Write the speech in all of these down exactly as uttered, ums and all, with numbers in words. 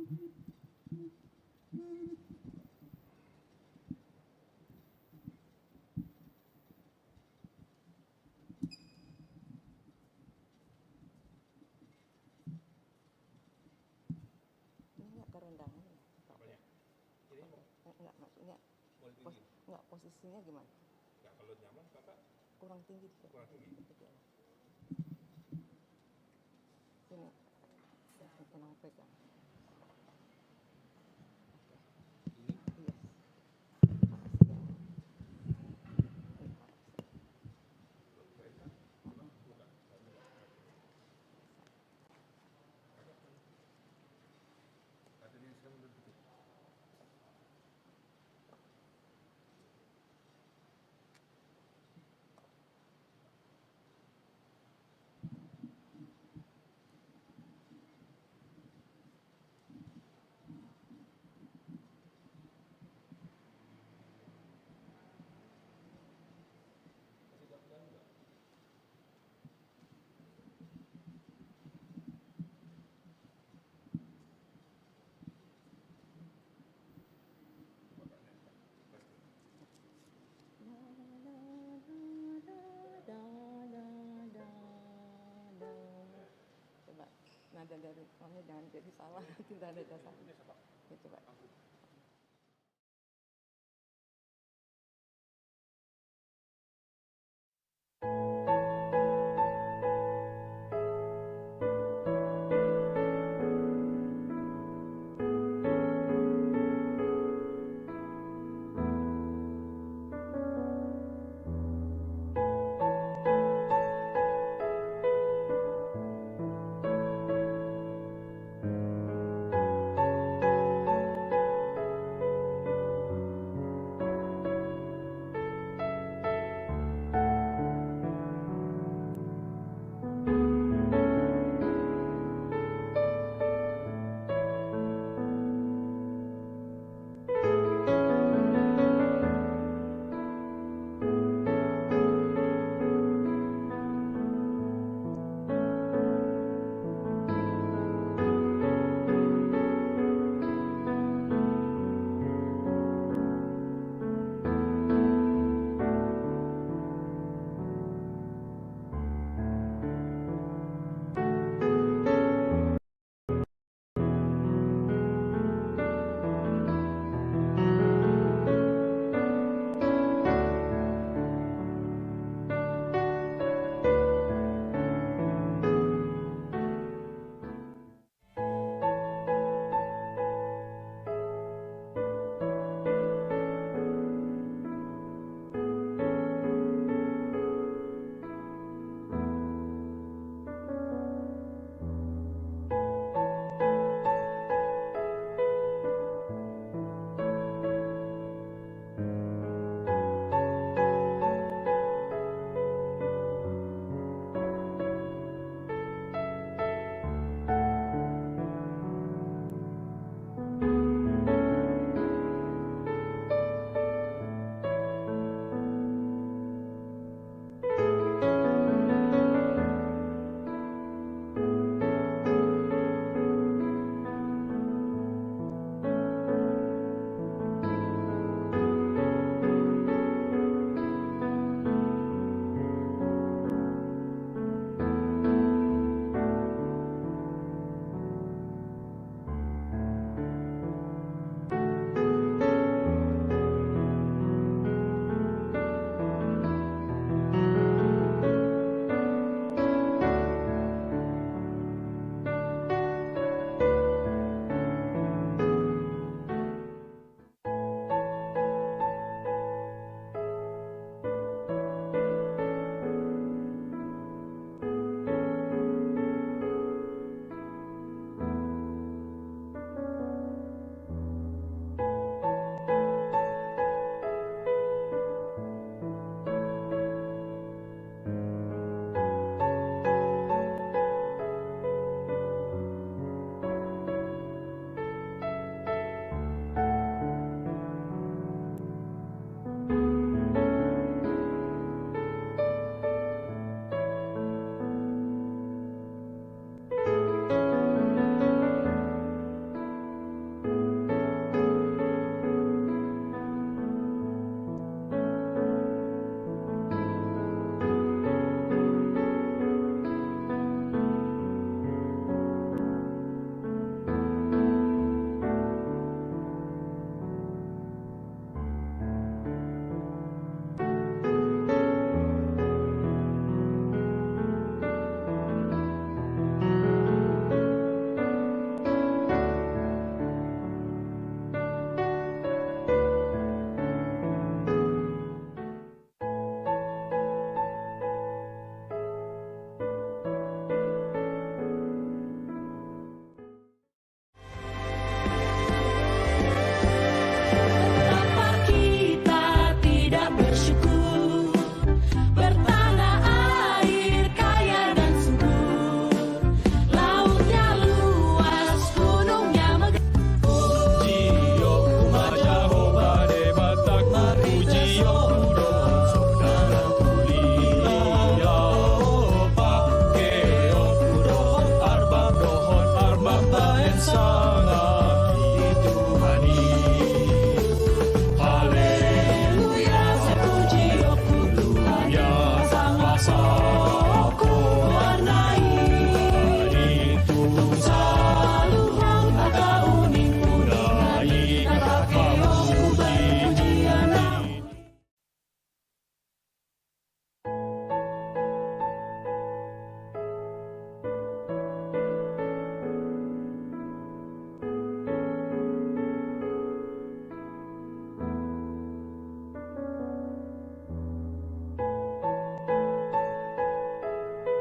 Ini nggak kerendangan ya, Pak? Apanya? Ini mau, eh, nggak, maksudnya boleh pos-, tinggi? Nggak, posisinya gimana? Ya, kalau nyaman, Kakak. Kurang tinggi dikit. Kurang tinggi? Dikit ya. Sini. Tenang, pegang. Oke. Ini? Iya. Makasih ya. Iya, makasih. Coba nada dari, oh, ini jangan jadi salah, nanti nada dasar. Ya, coba.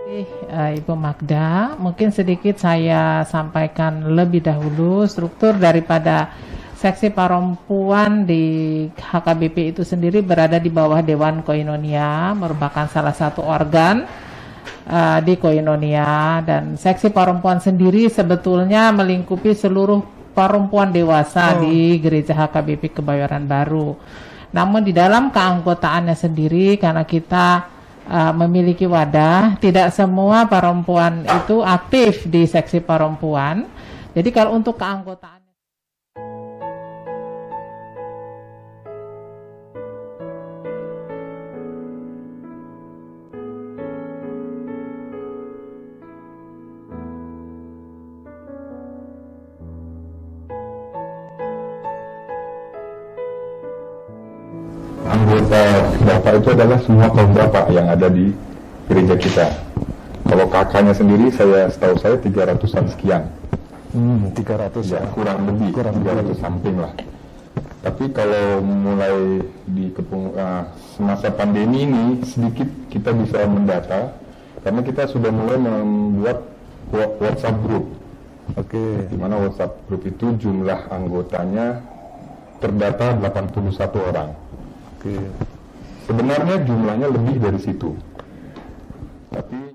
Eh, eh, Ibu Magda, mungkin sedikit saya sampaikan lebih dahulu struktur daripada seksi perempuan di H K B P itu sendiri berada di bawah Dewan Koinonia, merupakan salah satu organ, eh, di Koinonia, dan seksi perempuan sendiri sebetulnya melingkupi seluruh perempuan dewasa Oh. di Gereja H K B P Kebayoran Baru. Namun di dalam keanggotaannya sendiri, karena kita, eh, memiliki wadah, tidak semua perempuan itu aktif di seksi perempuan. Jadi kalau untuk keanggotaan Anggota Bapak itu adalah semua kaum Bapak yang ada di gereja kita. Kalau K K-nya sendiri, saya, setahu saya tiga ratusan sekian. Hmm, tiga ratus Ya, ya. kurang lebih, Kurang tiga ratus lebih. something lah. Tapi kalau mulai di kepung-, ah, semasa pandemi ini, sedikit kita bisa mendata, karena kita sudah mulai membuat wa-, WhatsApp group. Oke. Di mana WhatsApp group itu jumlah anggotanya terdata delapan puluh satu orang. Oke. Sebenarnya jumlahnya lebih dari situ. Tapi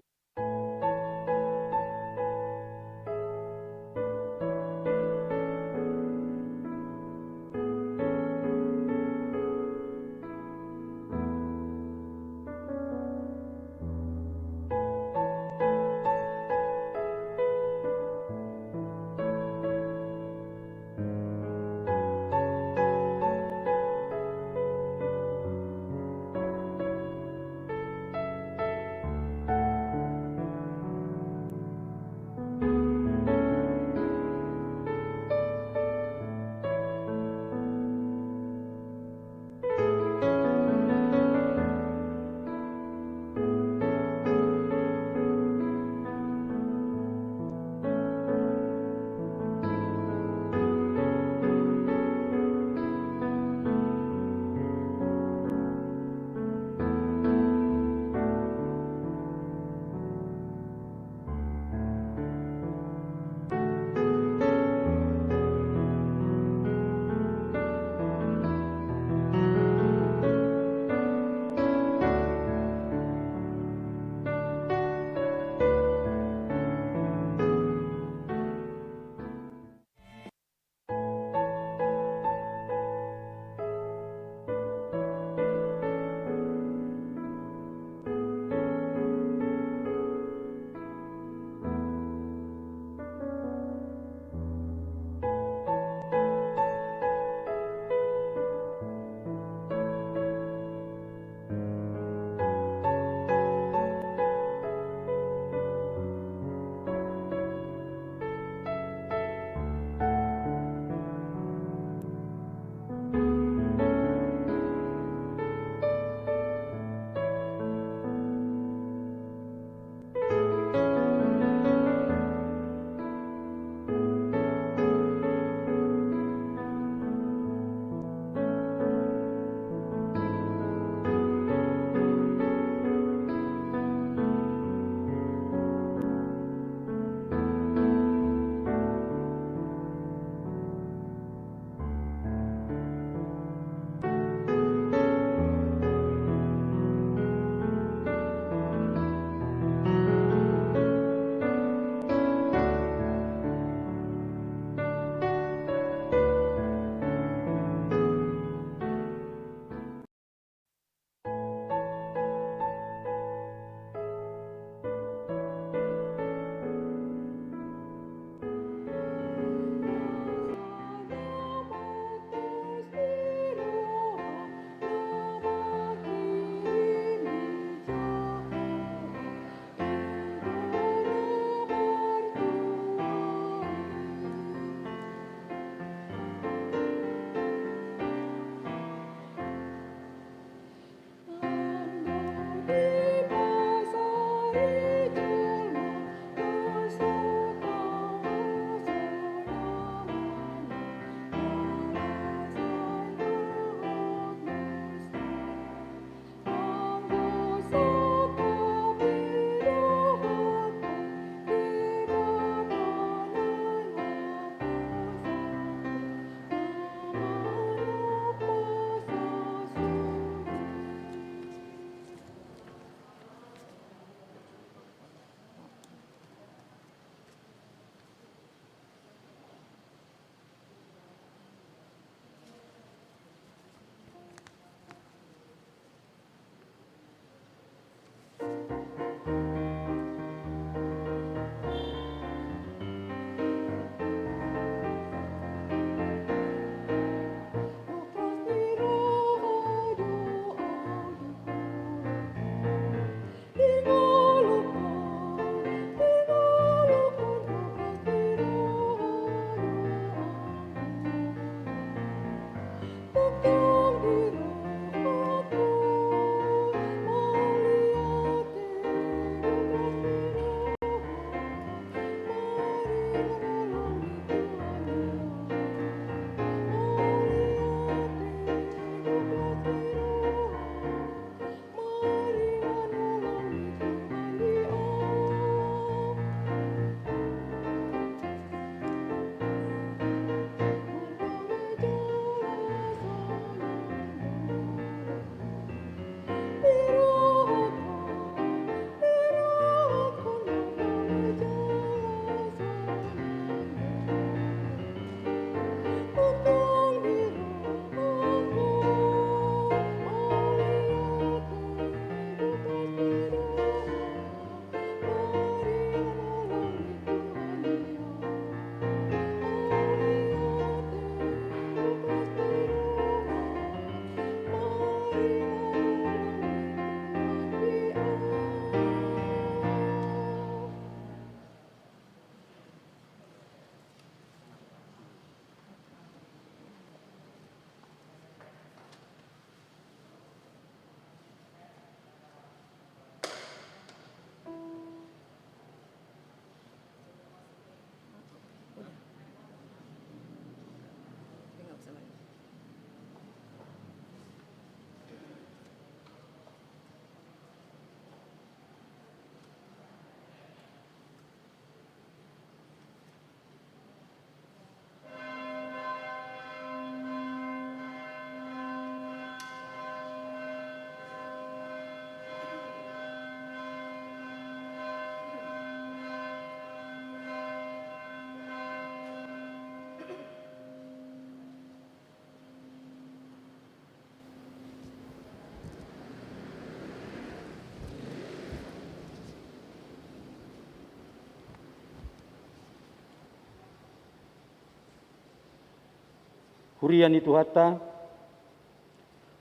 Huria ni Tuhanta,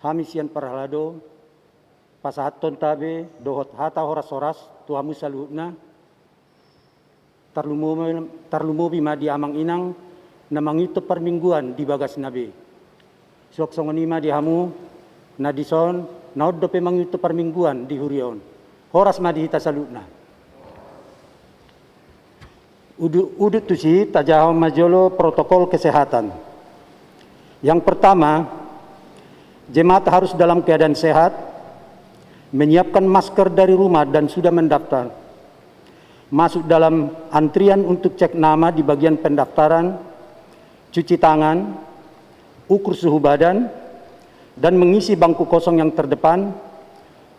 hami sian parhalado pasahathon tabe dohot hata horas-horas tu hamu saluhutna. Tarlumobi, tarlumobi ma di amang inang na mangihuthon parmingguan di bagasna be. Suang songon i ma di hamu na dison, na on dope mangihuthon parmingguan di huria on. Horas ma di hita saluhutna. Udu-, udut tusi, tajahahon ma jolo protokol kesehatan. Yang pertama, jemaat harus dalam keadaan sehat, menyiapkan masker dari rumah dan sudah mendaftar. Masuk dalam antrian untuk cek nama di bagian pendaftaran, cuci tangan, ukur suhu badan, dan mengisi bangku kosong yang terdepan,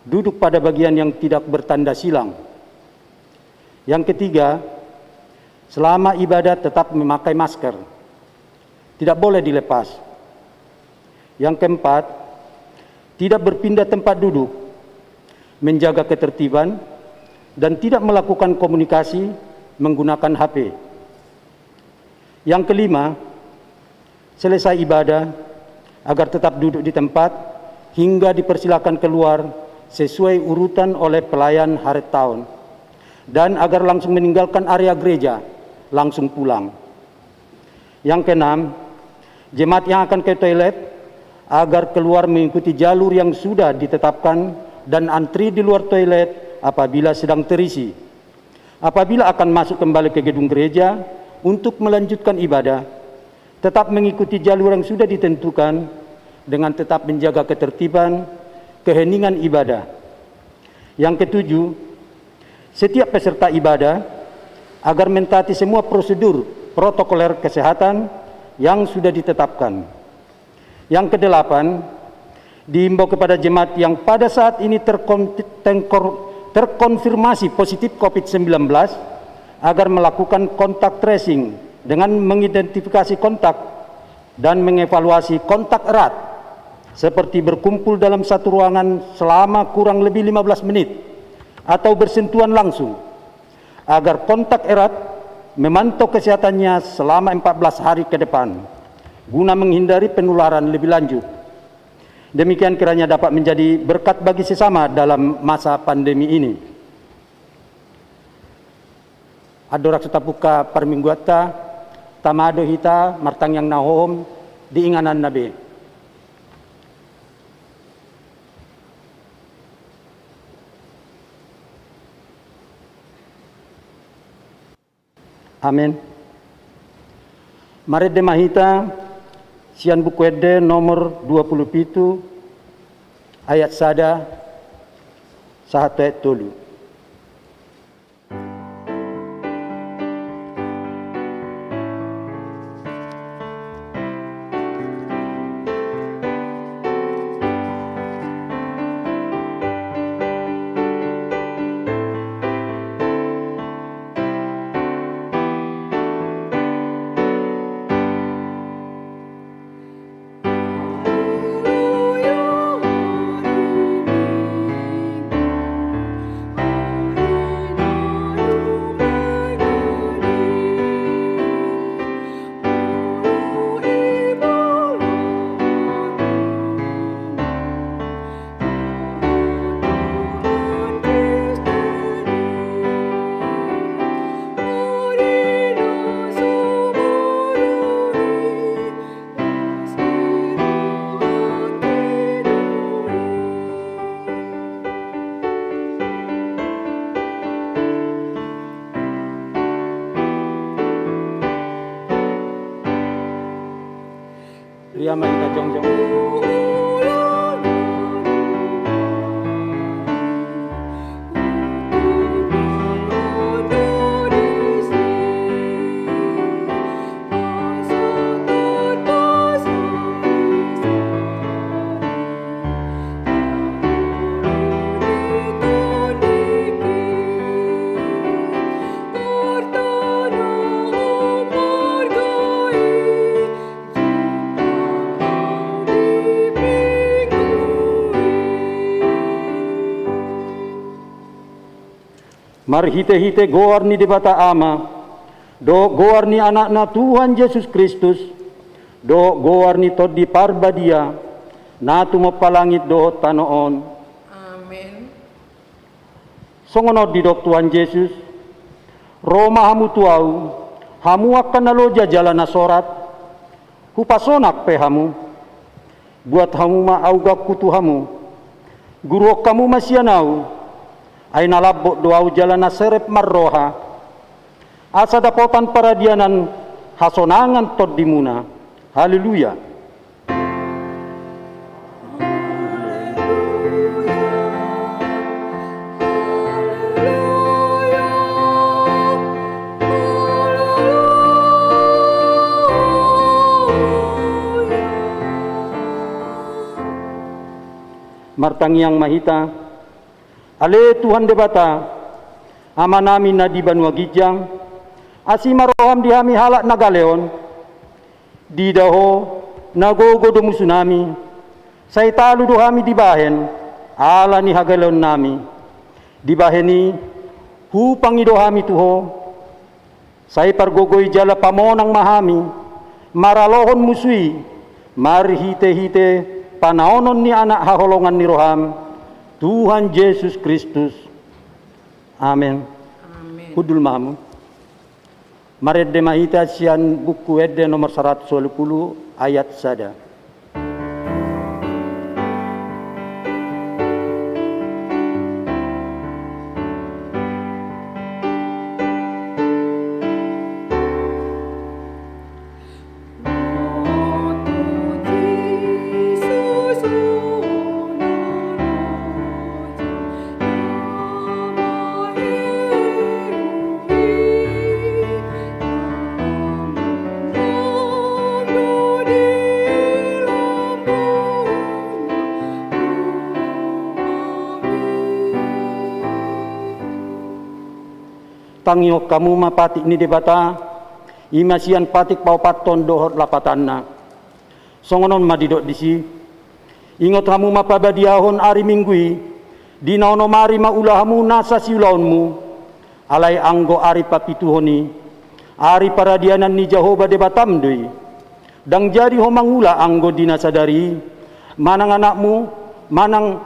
duduk pada bagian yang tidak bertanda silang. Yang ketiga, selama ibadah tetap memakai masker. Tidak boleh dilepas. Yang keempat, tidak berpindah tempat duduk, menjaga ketertiban, dan tidak melakukan komunikasi menggunakan H P. Yang kelima, selesai ibadah, agar tetap duduk di tempat hingga dipersilakan keluar sesuai urutan oleh pelayan haretaon, dan agar langsung meninggalkan area gereja, langsung pulang. Yang keenam, jemaat yang akan ke toilet agar keluar mengikuti jalur yang sudah ditetapkan dan antri di luar toilet apabila sedang terisi. Apabila akan masuk kembali ke gedung gereja untuk melanjutkan ibadah, tetap mengikuti jalur yang sudah ditentukan dengan tetap menjaga ketertiban, keheningan ibadah. Yang ketujuh, setiap peserta ibadah agar mentaati semua prosedur protokoler kesehatan yang sudah ditetapkan. Yang kedelapan, diimbau kepada jemaat yang pada saat ini terkon-, tengkor-, terkonfirmasi positif covid sembilan belas agar melakukan kontak tracing dengan mengidentifikasi kontak dan mengevaluasi kontak erat, seperti berkumpul dalam satu ruangan selama kurang lebih lima belas menit, atau bersentuhan langsung, agar kontak erat memantau kesehatannya selama empat belas hari ke depan, guna menghindari penularan lebih lanjut. Demikian kiranya dapat menjadi berkat bagi sesama dalam masa pandemi ini. Andorang so tabuka parmingguanta, tama do hita martangiang na hohom di ingananna be. Amen. Marende ma hita sian Buku Ende nomor dua puluh pitu, ayat sada sahat tu ayat tolu. Huria ma hita jongjong. Marhitehite goar ni Debata Ama, dohot goar ni Anakna Tuhan Jesus Kristus, dohot goar ni Tondi Parbadia, na tumompa langit dohot tano on. Amen. Songon on didok Tuhan Jesus: Ro ma hamu tu Ahu, hamu angka na loja jala na sorat, Hupasonang pe hamu. Buat hamu ma auganku tu hamu. Guruhon hamu ma sian Ahu, ai na lambok do Ahu jala na serep marroha, asa dapotan paradianan hasonangan tondimuna. Haleluya. Martangiang ma hita. Ale Tuhan Debata, Amanami na di banua ginjang, asi ma roham di hami halak na gale on. Diida Ho, na gogo do musunami, sai talu do hami dibahen ala ni hagaleonnami. Dibahen i, hupangido hami tu Ho, sai pargogoi jala pamonang ma hami maralohon musu i, marhitehite panaonon ni Anak haholongan ni roham, Tuhan Jesus Kristus. Amen. Amen. Hundul ma hamu. Marende ma hita sian Buku Ende nomor saratus ualu pulu ayat sada. Tangihon hamu ma patik ni Debata, i ma sian patik paopathon dohot lapatanna. Songon on ma didok disi: Ingot hamu ma pabadiahon ari Minggu i, di na onom ari ma ula hamu nasa siulaonmu. Alai anggo ari papituhon i, ari paradianan ni Jahowa Debatam do i. Ndang jadi ho mangula anggo di na sadari i, manang anakmu, manang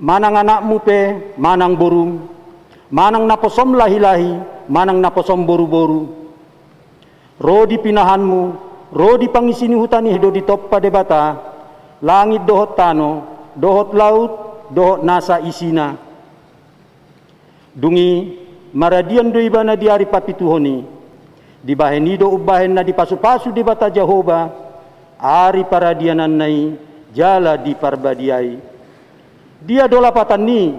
manang anakmu pe, manang borum, manang naposom lahilahi, manang naposom boruboru. Ro di pinahanmu, ro di pangisi ni huta i do ditompa Debata langit dohot tano, dohot laut, dohot nasa isina. Dung i, maradian do ibana di ari papituhon i. Dibahen i do umbahen na dipasupasu Debata Jahowa ari paradiananna i jala diparbadiai. Dia do lapatan ni?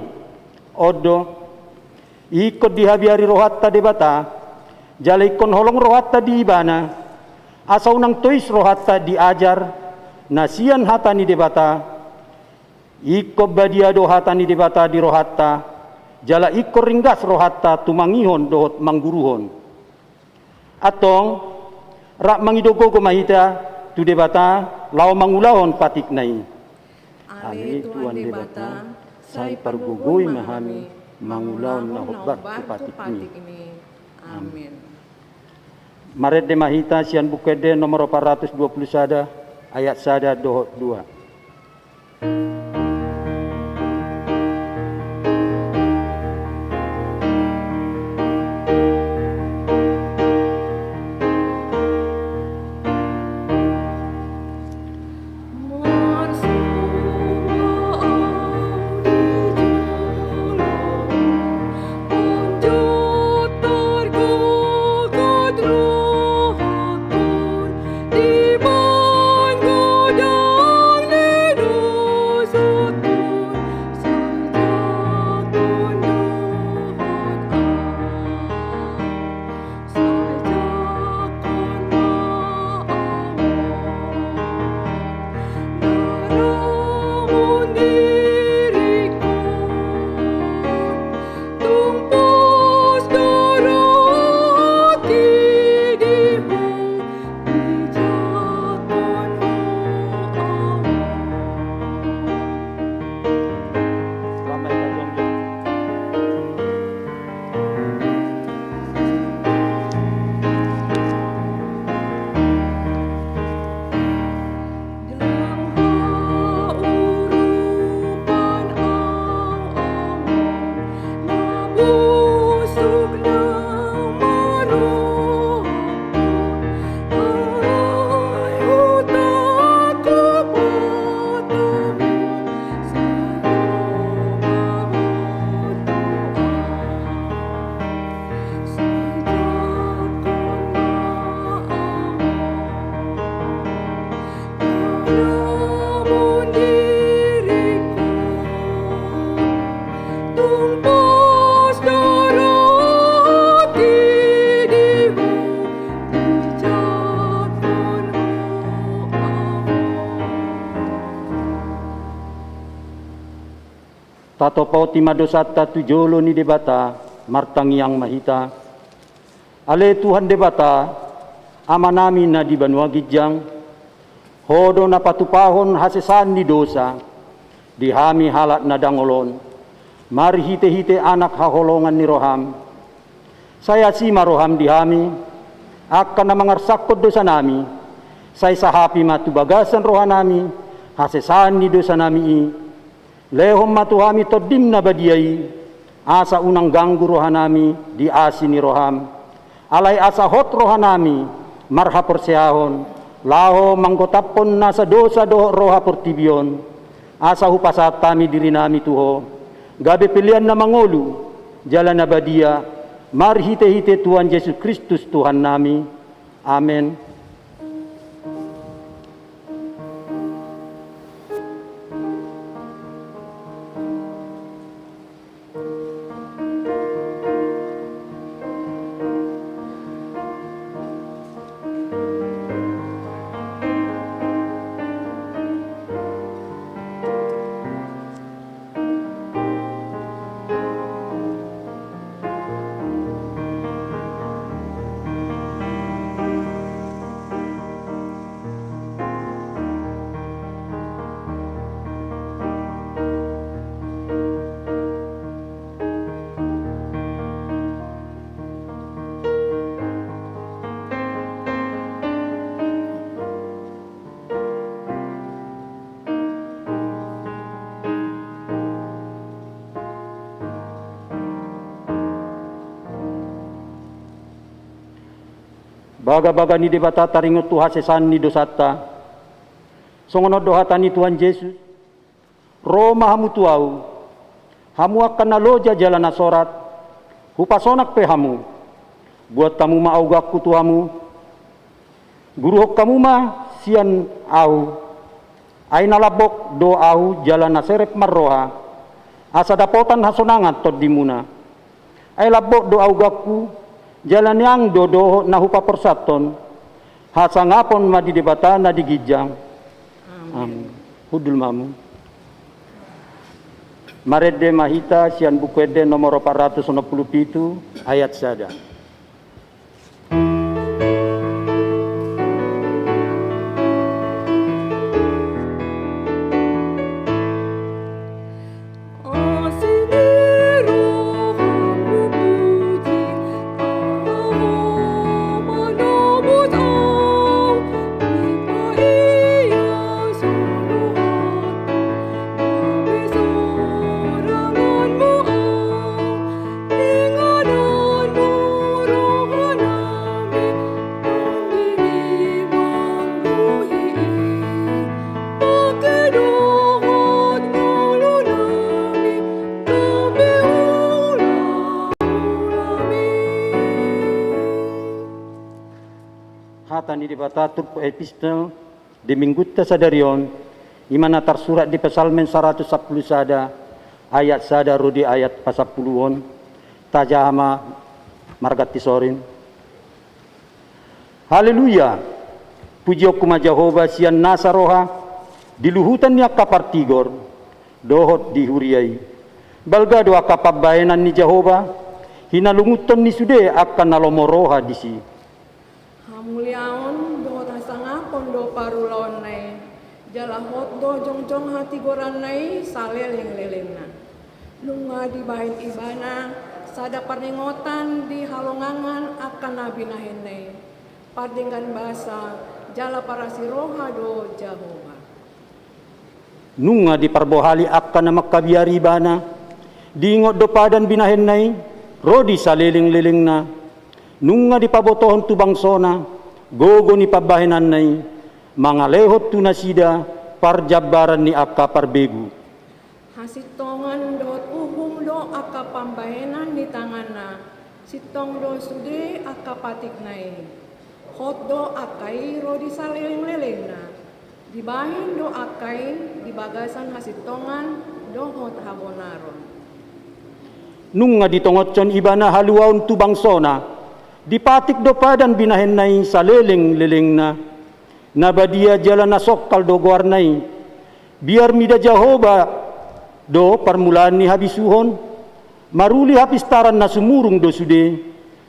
On do: Ingkon dihabiari rohanta Debata, jala ingkon holong rohanta di Ibana, asa unang tois rohanta di ajar na sian hata ni Debata. Ingkon badia do hata ni Debata di rohanta, jala ingkon ringgas rohanta tumangihon dohot mangguruhon. Antong, rap mangido gogo ma hita tu Debata laho mangulahon patikna i. Ale Tuhan Debata, sai pargogoi ma hami mangulahon na hombar tu patikmi. Amin. Marende ma hita sian Buku Ende nomor opat ratus dua pulu sada, ayat sada dohot dua. Patopoti ma dosanta tu jolo ni Debata, martangiang ma hita. Ale Tuhan Debata, Amanami na di banua ginjang, Ho do na patupahon hasesaan ni dosa di hami halak na dangol on, marhitehite Anak haholongan ni roham. Sai asi ma roham di hami, angka na mangarsakkon dosanami, sai sahapi ma tu bagasan rohanami hasesaan ni dosanami i. Lehon ma tu hami Tondim na badia i, asa unang ganggu rohanami di asi ni roham. Alai asa hot rohanami marhaporseaon, laho manggotaphon nasa dosa dohot roha portibi on, asa hupasahat hami dirinami tu Ho, gabe pelean na mangolu jala na badia, marhitehite Tuhan Jesus Kristus Tuhannami. Amen. Bagabaga ni Debata taringot tu hasesaan ni dosanta. Songon on do hata ni Tuhan Jesus: Ro ma hamu tu Ahu, hamu angka na loja jala na sorat, hupasonang pe hamu. Buat hamu ma augangku tu hamu. Guruhon hamu ma sian Ahu. Ai na lambok do Ahu jala na serep marroha, asa dapotan hasonangan tondimuna. Ai lambok do augangku, jala niang do dohot na hupaporsathon. Hasangapon ma di Debata na di ginjang. Amen. Amen. Hundul ma hamu. Marende ma hita sian Buku Ende nomor opat ratus onom pulu pitu, ayat sada. Hata ni Debata turpuk epistel di Minggunta sadari on, i ma na tarsurat di Psalmen saratus sampulu sada, ayat sada ro di ayat pasampuluon. Tajaha ma marganti sorin. Haleluya! Pujionku ma Jahowa sian nasa roha di luhutan ni angka partigor dohot di huria i. Balga do angka pambahenan ni Jahowa, hinalungunhon ni sude angka na lomo roha disi. Hamuliaon dohot hasangapon do parulaonna i, jala hot do jongjong hatigoranna i salelenglelengna. Nunga dibahen ibana sada parningotan di halongangan angka na binahenna i. Pardenggan basa jala parasi roha do Jahowa. Nunga diparbohali angka na mangkabiari ibana, diingot do padan binahenna i, ro di salelenglelengna. Nunga dipabotohon tu bangsona gogo ni pambahenanna i, mangalehon tu nasida parjambaran ni angka parbegu. Hasintongan dohot uhum do angka pambahenan ni tanganna, sintong do sude angka patikna i. Hot do angka i ro di salelenglelengna, dibahen do angka i di bagasan hasintongan dohot habonaron. Nunga ditongothon ibana haluaon tu bangsona, dipatik do padan binahenna i salelenglelengna. Na badia jala na songkal do goarna i. Biar mida Jahowa do parmulaan ni habisuhon, maruli hapistaran na sumurung do sude,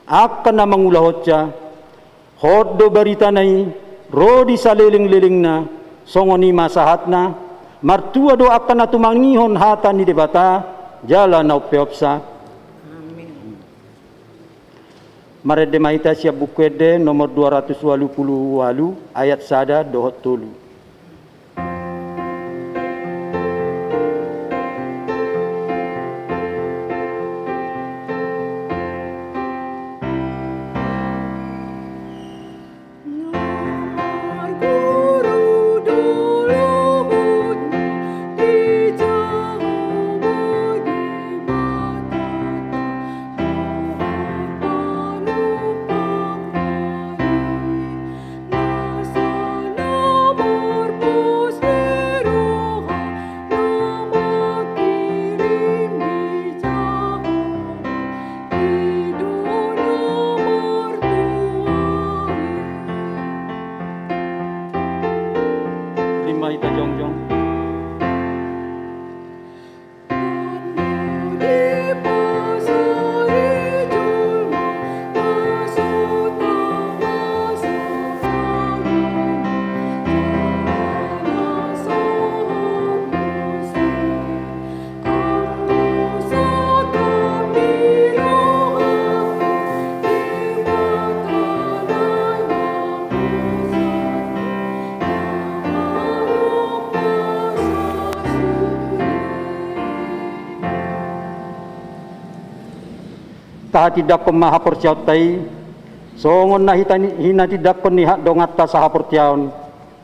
angka na mangulahonsa, hot do baritana i, ro di salelenglelengna, songon i ma sahatna, martua do angka na tumangihon hata ni Debata, jala na umpeopsa. Amin. Marende ma hita sian Buku Ende nomor dua ratus ualu pulu ualu, ayat sada dohot tolu. Rima hita jongjong. Tahatindangkon ma haporseaonta i, songon na hita ni, hinatindangkon ni donganta sahaporseaon,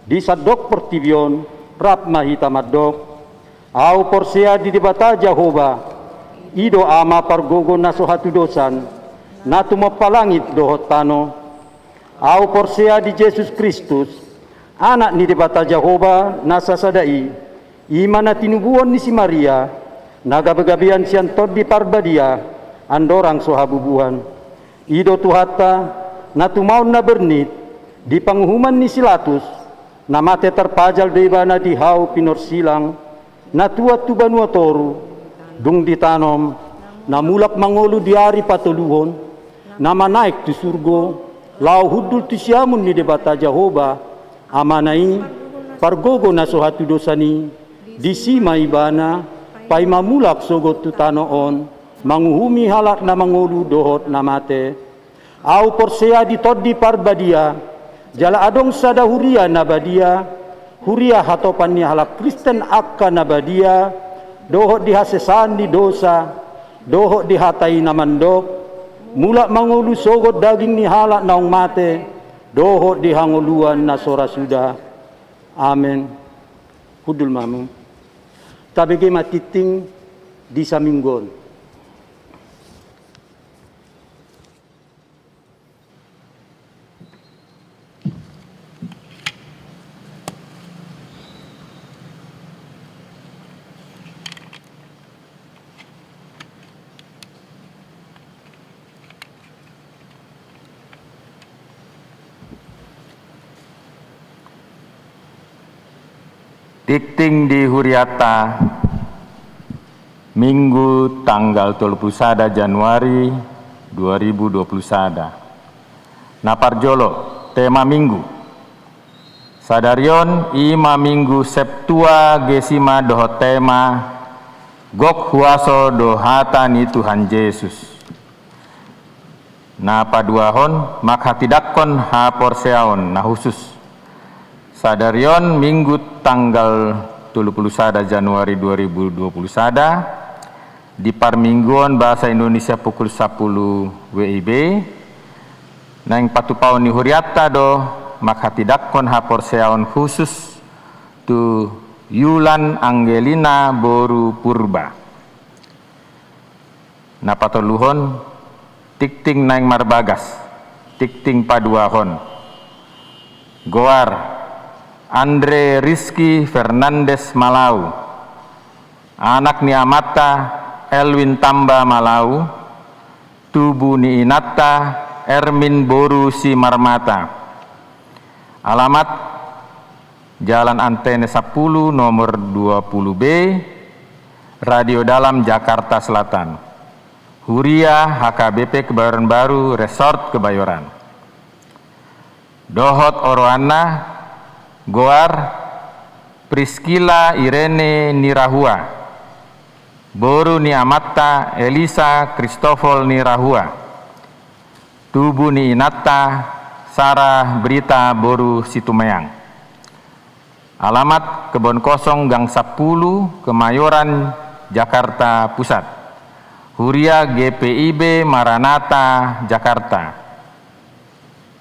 di sandok portibi on, rap ma hita mandok. Ahu porsea di Debata Jahowa, i do Ama pargogo na so hatudosan, na tumompa langit dohot tano. Ahu porsea di Jesus Kristus, Anak ni Debata Jahowa na sasada i, i ma na tinubuhon ni si Maria, na gabegabean sian Tondi Parbadia, andorang so habubuhan. I do Tuhanta, na tumaon na bernit, di panguhuman ni si Latus, na mate tarpajal do ibana di hau pinorsilang, na tuat tu banua toru, dung ditanom, na mulak mangolu di ari patoluhon, na manaek tu surgo, laho hundul tu siamun ni Debata Jahowa, Amana i, pargogo na so hatudosan i, disi ma ibana, paima mulak sogot tu tano on, manguhumi halak na mangolu dohot na mate. Ahu porsea di Tondi Parbadia, jala adong sada huria na badia, huria hatopan ni halak Kristen angka na badia, dohot di hasesaan ni dosa, dohot di hata i na mandok, mulak mangolu sogot daging ni halak naung mate, dohot di hangoluan na so ra suda. Amen. Hundul ma hamu. Tabege ma tingting di saminggu on. Tingting di hurianta, Minggu tanggal tolu pulu sada Januari dua ribu dua pulu sada. Na parjolo, tema Minggu. Sadari on i ma Minggu Septuagesima dohot tema gok huaso do hata ni Tuhan Jesus. Na paduahon, manghatindangkon haporseaon na husus. Sadari on Minggu tanggal tolu pulu sada Januari dua ribu dua pulu sada, di parmingguon Bahasa Indonesia pukul sapuluh W I B, naeng patupaon ni hurianta do manghatindangkon haporseaon husus tu Yulan Angelina boru Purba. Na patoluhon, tingting naeng marbagas, tingting paduahon. Goar, Andre Rizky Fernandes Malau. Anak ni amanta, Elwin Tamba Malau. Tubu ni inanta, Ermin boru Simarmata. Alamat, Jalan Antene sampulu nomor dua pulu B, Radio Dalam Jakarta Selatan. Huria H K B P Kebayoran Baru Resort Kebayoran. Dohot oroanna, goar Priscilla Irene Nirahua, boru ni amanta Elisa Kristofol Nirahua, tubu ni inanta Sara Brita boru Situmeang. Alamat Kebon Kosong Gang Sampulu, Kemayoran, Jakarta Pusat. Huria G P I B Maranatha Jakarta.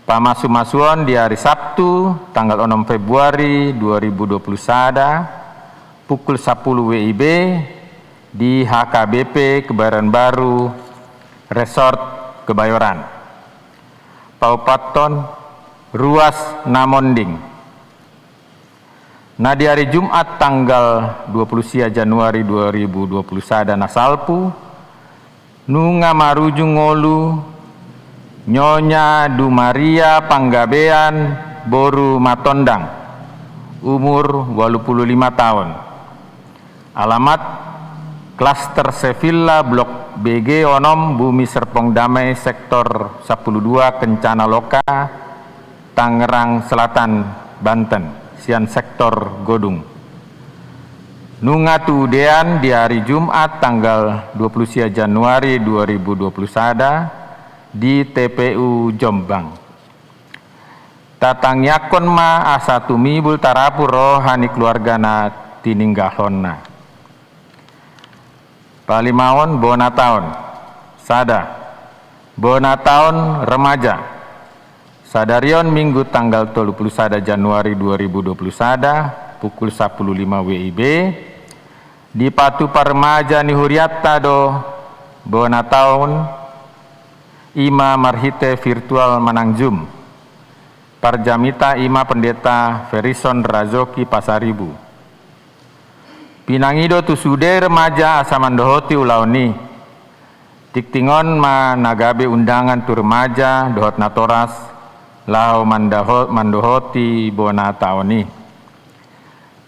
Pamasumasuon di ari Sabtu tanggal onom Februari dua ribu dua puluh sada, pukul sapuluh W I B, di H K B P Kebayoran Baru Resort Kebayoran. Paupathon, ruas na monding. Na di ari Jumat tanggal dua puluh sia Januari dua ribu dua puluh sada na salpu, nunga marujung ngolu Nyonya Dumaria Panggabean boru Matondang, umur walu pulu lima taon. Alamat, Klaster Sevilla, Blok B G onom, Bumi Serpong Damai, Sektor sampulu dua, Kencana Loka, Tangerang Selatan, Banten, sian sektor Godung. Nunga tudean di ari Jumat tanggal dua puluh sia Januari dua ribu dua puluh sada di T P U Jombang. Tatangiangkon ma asa tumibul tarapul roha ni keluarga na tininggalhonna. Palimaon, bona taon. Sada. Bona taon remaja. Sadarion Minggu tanggal tolu puluh sada Januari dua ribu dua puluh sada, pukul sapuluh lima W I B, dipatupa remaja ni hurianta do bona taon i ma marhite virtual manang Zoom. Parjamita i ma Pendeta Ferison Razoki Pasaribu. Pinangido tu sude remaja asa mandohoti ulaon i. Tingtingon ma na gabe undangan tu remaja dohot natoras laho mandaho-, mandohoti bona taon i.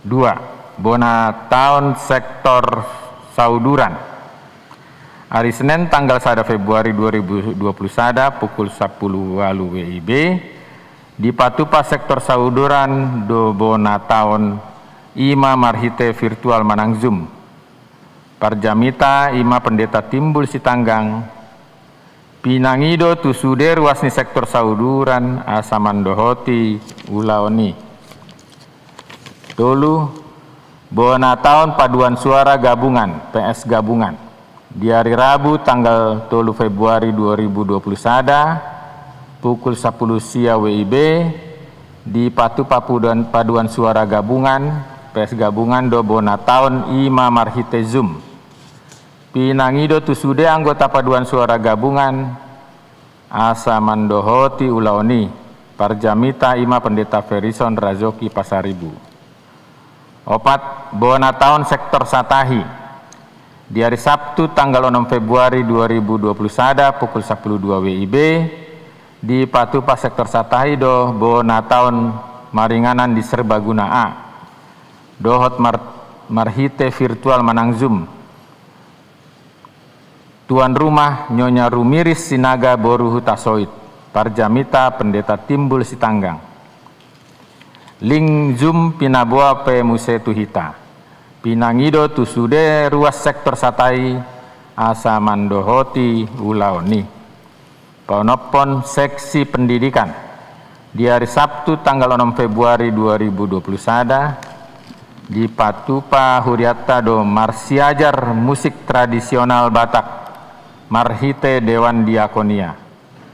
Dua, bona taon sektor Sauduran. Ari Senen tanggal sada Februari dua ribu dua puluh sada pukul sapuluh walu W I B, dipatupa sektor Sauduran do bona taon i ma marhite virtual manang Zoom. Parjamita i ma Pendeta Timbul Sitanggang. Pinangido tu sude ruas ni sektor Sauduran asa mandohoti ulaon i. Tolu, bona taon paduan suara gabungan, P S gabungan. Di ari Rabu tanggal tolu Februari dua ribu dua puluh sada, pukul sapuluh sia W I B, dipatupa paduan, paduan suara gabungan, P S gabungan do bona taon i ma marhite Zoom. Pinangido tu sude anggota paduan suara gabungan asa mandohoti ulaon i. Parjamita i ma Pendeta Ferison Razoki Pasaribu. Opat, bona taon sektor Satahi. Di ari Sabtu tanggal onom Februari dua ribu dua puluh sada pukul sapuluh dua W I B, dipatupa sektor Satahi do bona taon maringanan di Serbaguna A dohot mar-, marhite virtual manang Zoom. Tuan rumah Nyonya Rumiris Sinaga boru Hutasoit, parjamita Pendeta Timbul Sitanggang. Link Zoom pinaboa pe muse tu hita. Pinangido tu sude ruas sektor Satahi asa mandohoti ulaon i. Paonomhon seksi pendidikan. Di ari Sabtu tanggal onom Februari dua ribu dua puluh sada, dipatupa hurianta do marsiajar musik tradisional Batak marhite Dewan Diakonia,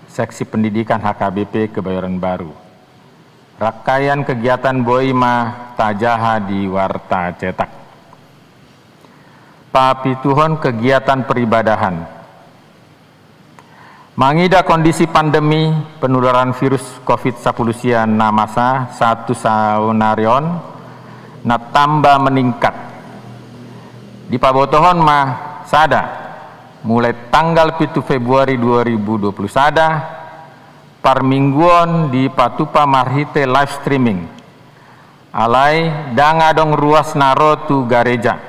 seksi pendidikan H K B P Kebayoran Baru. Rangkaian kegiatan boi ma tajaha di warta cetak. Papituhon, kegiatan peribadahan. Mangida kondisi pandemi penularan virus covid sapuluh sia na masa sahat tu saonari on na tamba meningkat. Dipabotohon ma, sada, mulai tanggal pitu Februari dua ribu dua puluh sada, parmingguon dipatupa marhite live streaming. Alai ndang adong ruas na ro tu gareja.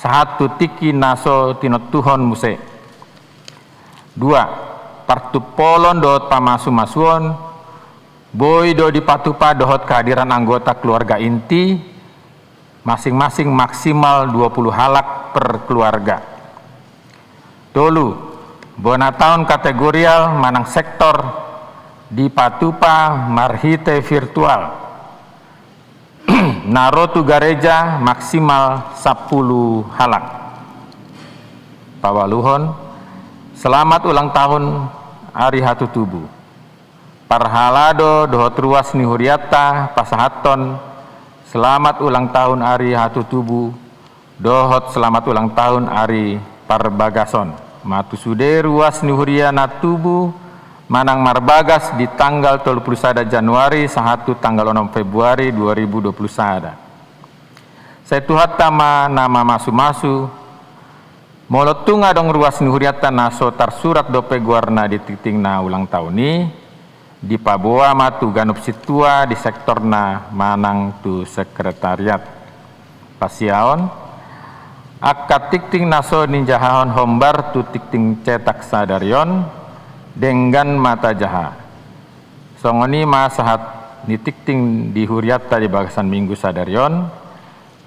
sahat tu tingki na so tinontuhon muse. Dua, partumpolon dohot pamasumasuon boi do dipatupa dohot kehadiran anggota keluarga inti masing-masing maksimal dua puluh halak per keluarga. Tolu, bona taon kategorial manang sektor dipatupa marhite virtual. Na ro tu gareja maksimal sampulu halak. Paualuhon, selamat ulang tahun ari hatutubu. Parhalado dohot ruas ni hurianta pasahathon selamat ulang tahun ari hatutubu dohot selamat ulang tahun ari parbagason ma tu sude ruas ni huria na tubu manang marbagas di tanggal tolu pulu sada Januari sahat tu tanggal onom Februari dua ribu dua pulu sada. Sai Tuhanta ma na mamasumasu. Molo tung adong ruas ni hurianta na so tarsurat dope goarna di tingting na ulang tahun i, dipaboa ma tu ganup sintua di sektorna manang tu sekretariat. Pasiaon, angka tingting na so ninjahahon hombar tu tingting cetak sadari on denggan ma tajaha. Songon i ma sahat ni tingting di hurianta di bagasan minggu sadari on.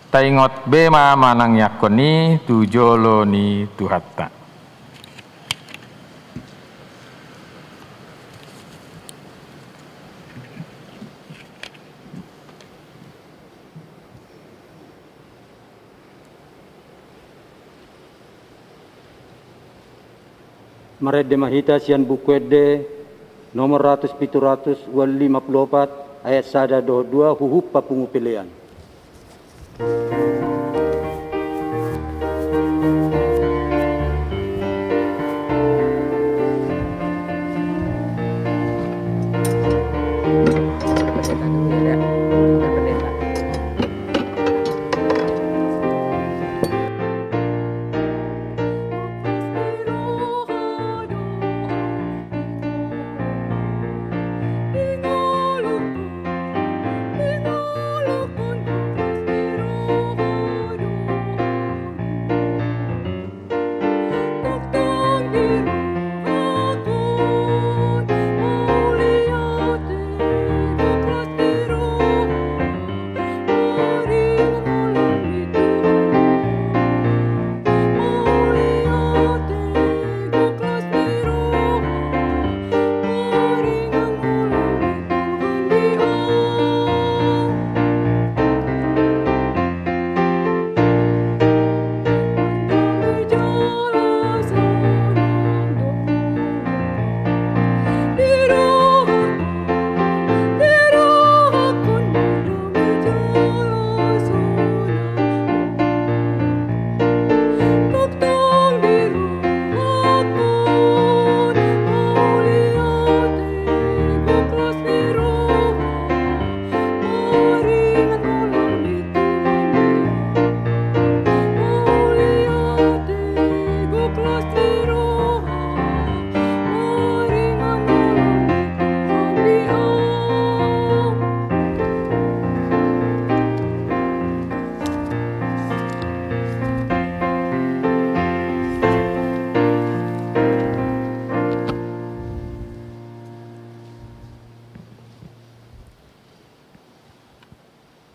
Taingot be ma manang iangkon i tu jolo ni Tuhanta. Marende ma hita sian Buku Ende nomor ratus pitu ratus ualu lima pulu opat, ayat sada dohot dua, huhut papungu pelean.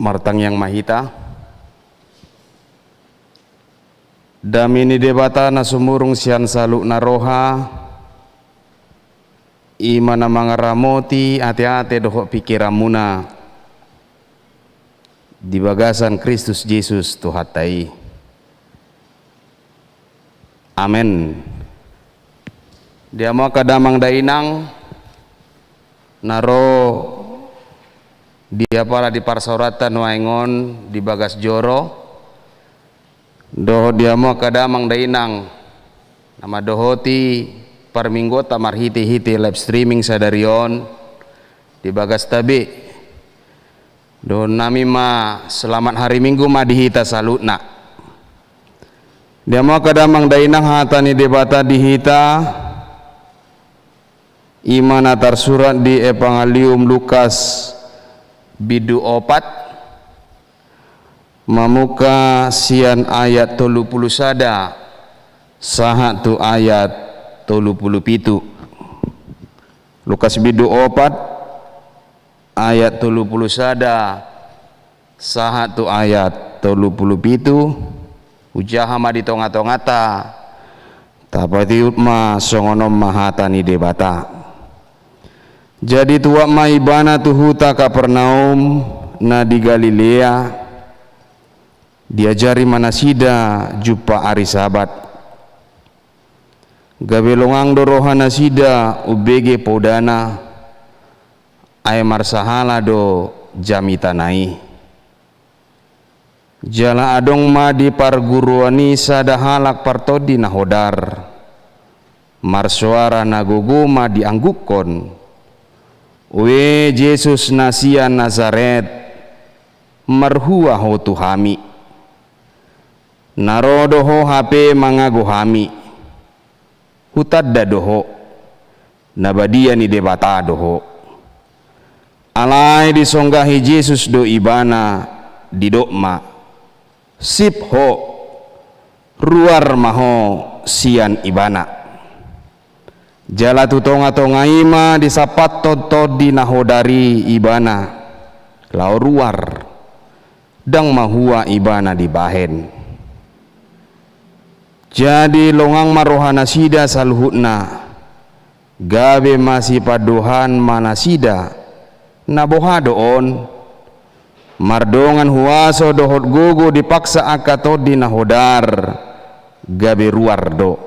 Martangiang ma hita. Dame ni Debata na sumurung sian saluhutna roha, i ma na mangaramoti ateate dohot pingkiranmuna di bagasan Kristus Jesus Tuhanta i. Amen. Dia ma angka damang dainang na ro di apala di parsaoranta nuaeng on di bagas joro, dohot dia ma angka damang dainang na mandohoti parmingguonta marhitehite live streaming sadari on di bagasta be. Dohononnami ma selamat hari Minggu ma di hita saluhutna. Dia ma angka damang dainang, hata ni Debata di hita i ma na tarsurat di Evangelium Lukas bindu opat, Mamungka sian ayat tolu pulu sada sahat tu ayat tolu pulu pitu. Lukas bindu opat ayat tolu pulu sada sahat tu ayat tolu pulu pitu. Hujaha ma di tonga-tonganta, tapatihut ma songon on ma hata ni Debata. Jadi tuat ma ibana tu huta Kapernaum na di Galilea, diajari ma nasida jumpa ari Sabat. Gabe longang do roha nasida umbege podana, ai marsahala do jamitana i. Jala adong ma di parguruan i sada halak partondi na hodar, marsoara na gogo ma dianggukkon: Ue Jesus na sian Nasaret, marhua ho tu hami. Na ro do ho hape mangago hami. Hutanda do ho, na badia ni Debata do ho. Alai disonggahi Jesus do ibana, didok ma: Sip ho, ruar ma ho sian ibana. Jala tu tonga-tonga i ma disampathon tondi na hodar i ibana, laho ruar, ndang mahua ibana dibahen. Jadi longang ma roha nasida saluhutna, gabe masipandohan ma nasida: Na boha do on? Mardongan huaso dohot gogo dipaksa angka tondi na hodar, gabe ruar do.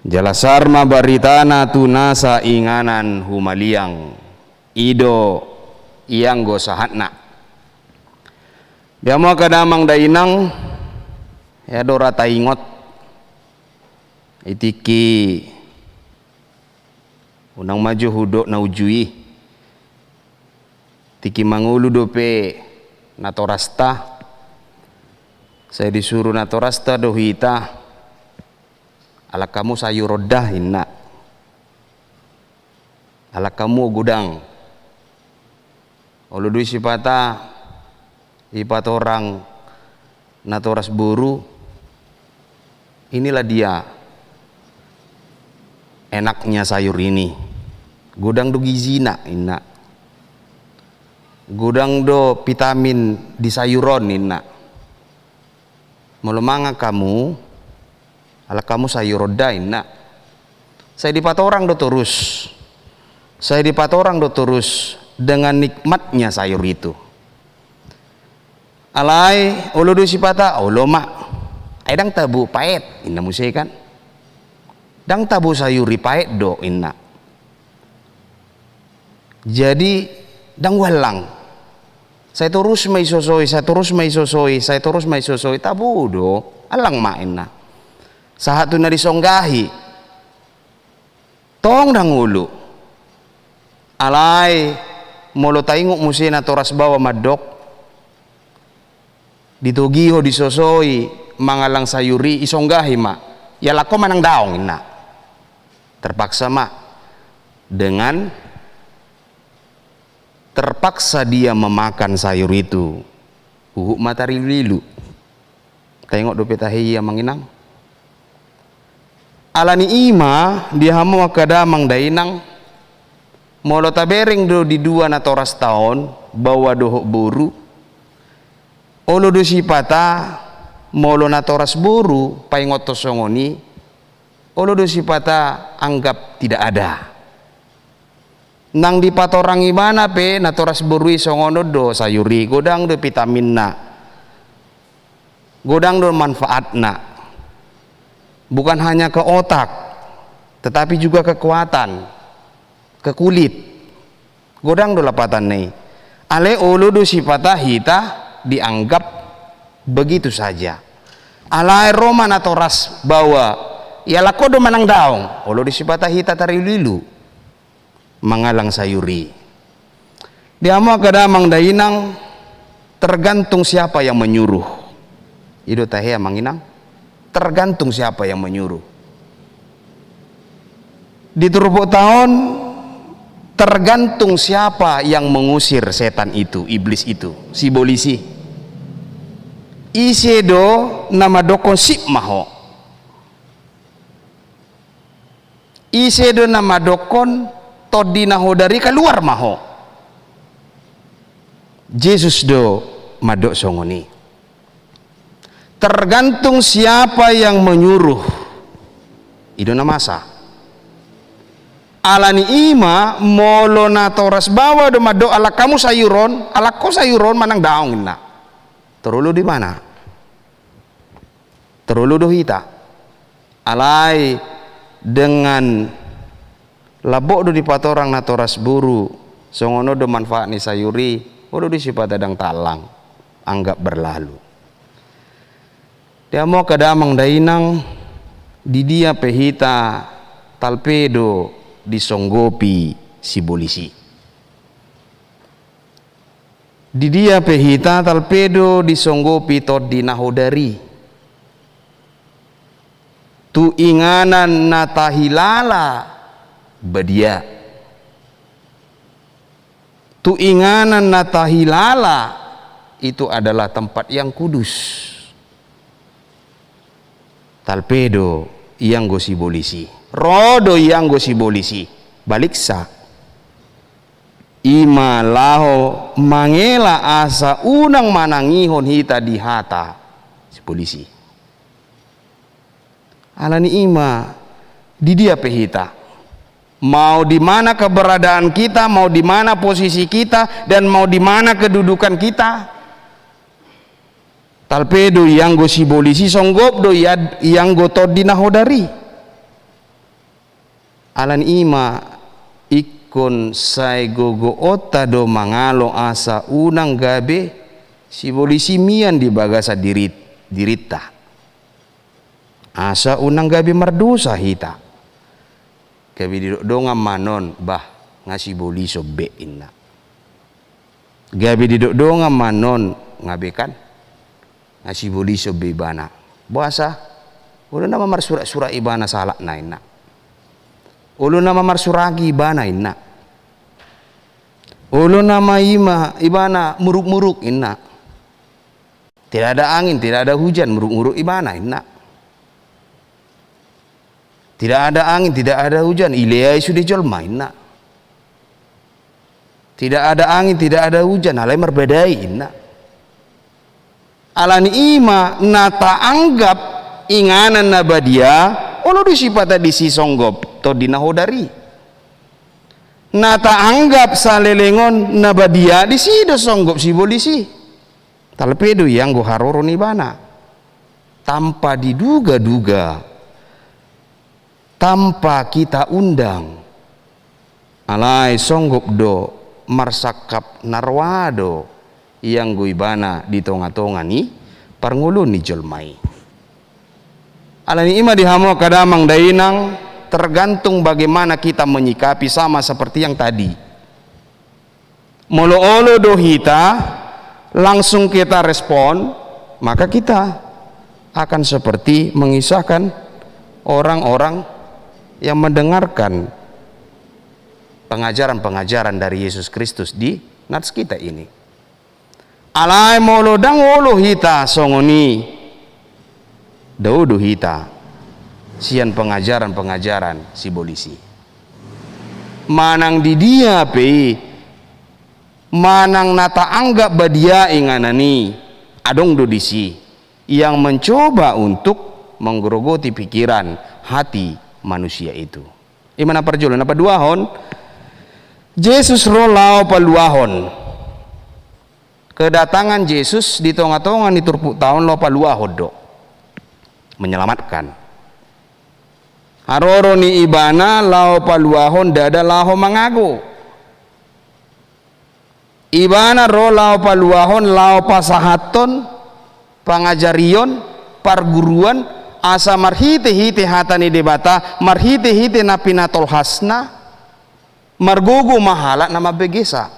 Jala sar ma baritana tu nasa inganan humaliang. I do ianggo sahatna. Di hamu angka damang dainang, ia do ra taingot i tingki, unang ma jo hudok na uju i. Tingki mangolu dope natorasta, sai disuru natorasta do hita: Alangkamu sayuron da, inna. Alangkamu godang. Olo do i sipata dipatorang natoras boru: Inilah dia enaknya sayur ini. Godang do gizina, inna. Godang do vitamin di sayur on, inna. Molo mangan hamu, alangkamu sayuron da, inna. Sai dipatorang do torus. Sai dipatorang do torus dengan nikmatnya sayur itu. Alai olo do sipata: Olo ma. Ai ndang tabo, paet, inna muse kan. Ndang tabo sayur i, paet do, inna. Jadi ndang huallang. Sai torus ma isosoi, sai torus ma isosoi, sai torus ma isosoi, tabo do, allang ma, inna. Sahat tu na disonggahi. Tong ndang olo. Alai molo taingot muse natoras baoa mandok, ditogi ho, disosoi mangallang sayur i, isonggahi ma: Ia allang ho manang daong, inna. Terpaksa ma, dengan terpaksa dia memakan sayur itu. Huhut ma tarilu-ilu. Taingot dope tahe i, amang inang? Alani i ma, di hamu angka damang dainang, molo tabereng do di dua natorasta on, baoa dohot boru, olo do sipata molo natoras boru paingothon songon i, olo do sipata anggap tidak ada. Nang dipatorang ibana pe natoras boru i songon on do sayur i, godang do vitaminna, godang do manfaatna. Bukan hanya ke otak, tetapi juga kekuatan, ke kulit. Godang do lapatanna i. Alai olo do sipata hita dianggap begitu saja. Alai ro ma natoras baoa, ia allang ho do manang daong, olo do sipata hita tarilu-ilu mangallang sayur i. Di hamu angka damang dainang, tergantung siapa yang menyuruh. I do tahe, amang inang, tergantung siapa yang menyuruh. Di turpukta on, tergantung siapa yang mengusir setan itu, iblis itu, sibolis i. Ise do na mandokkon sip ma ho? Ise do na mandokkon tondi na hodari kaluar ma ho? Jesus do mandok songon i. Tergantung siapa yang menyuruh. I do na masa. Alani i ma molo natoras baoa do mandok, alak hamu sayur on, alak ho sayur on, manang daong, inna. Tarolu do ibana. Tarolu do hita. Alai dengan lambok do dipatorang natoras boru, songon on do manfaat ni sayur i, olo do sipata ndang tallang, anggap berlalu. Di hamu angka damang dainang, di dia pe hita, talpe do disonggopi sibolis i. Di dia pe hita, talpe do disonggopi tondi na hodari. Tu inganan na tahilala badia. Tu inganan na tahilala, itu adalah tempat yang kudus. Talpe do ianggo sibolis i. Ro do ianggo sibolis i. Baliksa. I ma laho mangela asa unang manangihon hita di hata sibolis i. Alani i ma, di dia pe hita, mau di mana keberadaan kita, mau di mana posisi kita, dan mau di mana kedudukan kita, talpe do ianggo sibolis i, songgop do ia-, ianggo tondi na hodari. Alani i ma ingkon sai gogoonta do mangalo asa unang gabe sibolis i mian di bagasan dirit-, dirinta. Asa unang gabe mardosa hita. Gabe didok dongan ma non, bah, nga sibolison be, inna. Gabe didok dongan ma non, nga be kan, nga sibolison be ibana. Boasa? Olo nama marsurak-surak ibana salatna, inna. Olo nama marsuraki ibana, inna. Olo nama i ma ibana muruk-muruk, inna. Tidak ada angin, tidak ada hujan, muruk-muruk ibana, inna. Tidak ada angin, tidak ada hujan, ileai sude jolma, inna. Tidak ada angin, tidak ada hujan, alai marbadai, inna. Alani i ma na taanggap inganan na badia, olo do sipata disi songgop tondi na hodari. Na taanggap saleleng on na badia, disi do songgop sibolis i. Talpe do ianggo haroro ni ibana. Tanpa diduga-duga, tanpa kita undang, alai songgop do marsangkap na roa do ianggo ibana di tonga-tonga ni parngoluon ni jolma i. Alani i ma di hamu angka damang dainang, tergantung bagaimana kita menyikapi, sama seperti yang tadi. Molo olo do hita, langsung kita respon, maka kita akan seperti mengisahkan orang-orang yang mendengarkan pengajaran-pengajaran dari Yesus Kristus di nats kita ini. Alai molo ndang olo hita songon i, dao do hita sian pengajaran-pengajaran sibolis i. Manang di dia pe i, manang na taanggap badia inganan i, adong do disi yang mencoba untuk menggerogoti pikiran, hati manusia itu. I ma na parjolo. Na paduahon, Jesus ro laho paluahon. Kedatangan Jesus di tonga-tonga ni turpukta on laho paluahon do. Menyelamatkan. Haroro ni ibana laho paluahon, ndada laho mangago. Ibana ro laho paluahon, laho pasahathon pangajarion, parguruan, asa marhite-hite hata ni Debata, marhite-hite na pinatolhasna, margogo ma halak na mambegesa.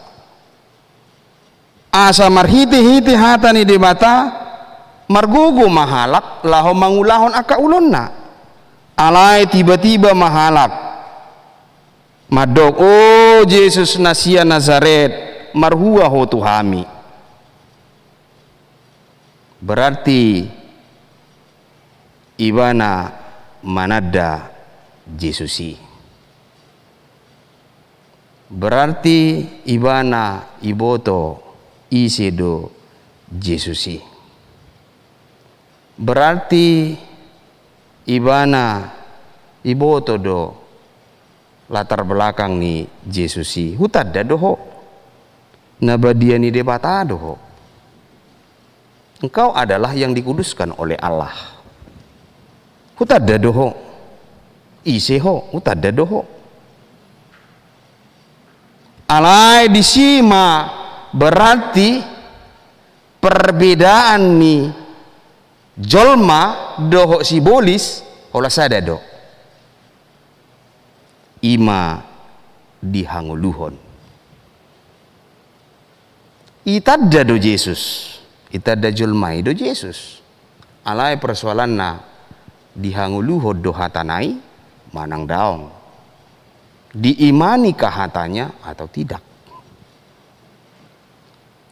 Asa marhite-hite hata ni Debata, margogo ma halak laho mangulahon angka ulaonna. Alai tiba-tiba ma halak mandok, "O Jesus na sian Nazaret, marhua ho tu hami." Berarti ibana mananda Jesus i. Berarti ibana iboto ise do Jesus i. Berarti ibana iboto do latar belakang ni Jesus i. Hutanda do ho. Na badia ni Debata do ho. Engkau adalah yang dikuduskan oleh Allah. Hutanda do ho. Ise ho, hutanda do ho. Alai disi ma berarti perbedaan ni jolma dohot sibolis holan sada do. I ma di hangoluhon. Itanda do Jesus, itanda jolma i do Jesus. Alai persoalanna, di hangoluhon do hatana i manang daong. Diimani ka hatanya atau tidak.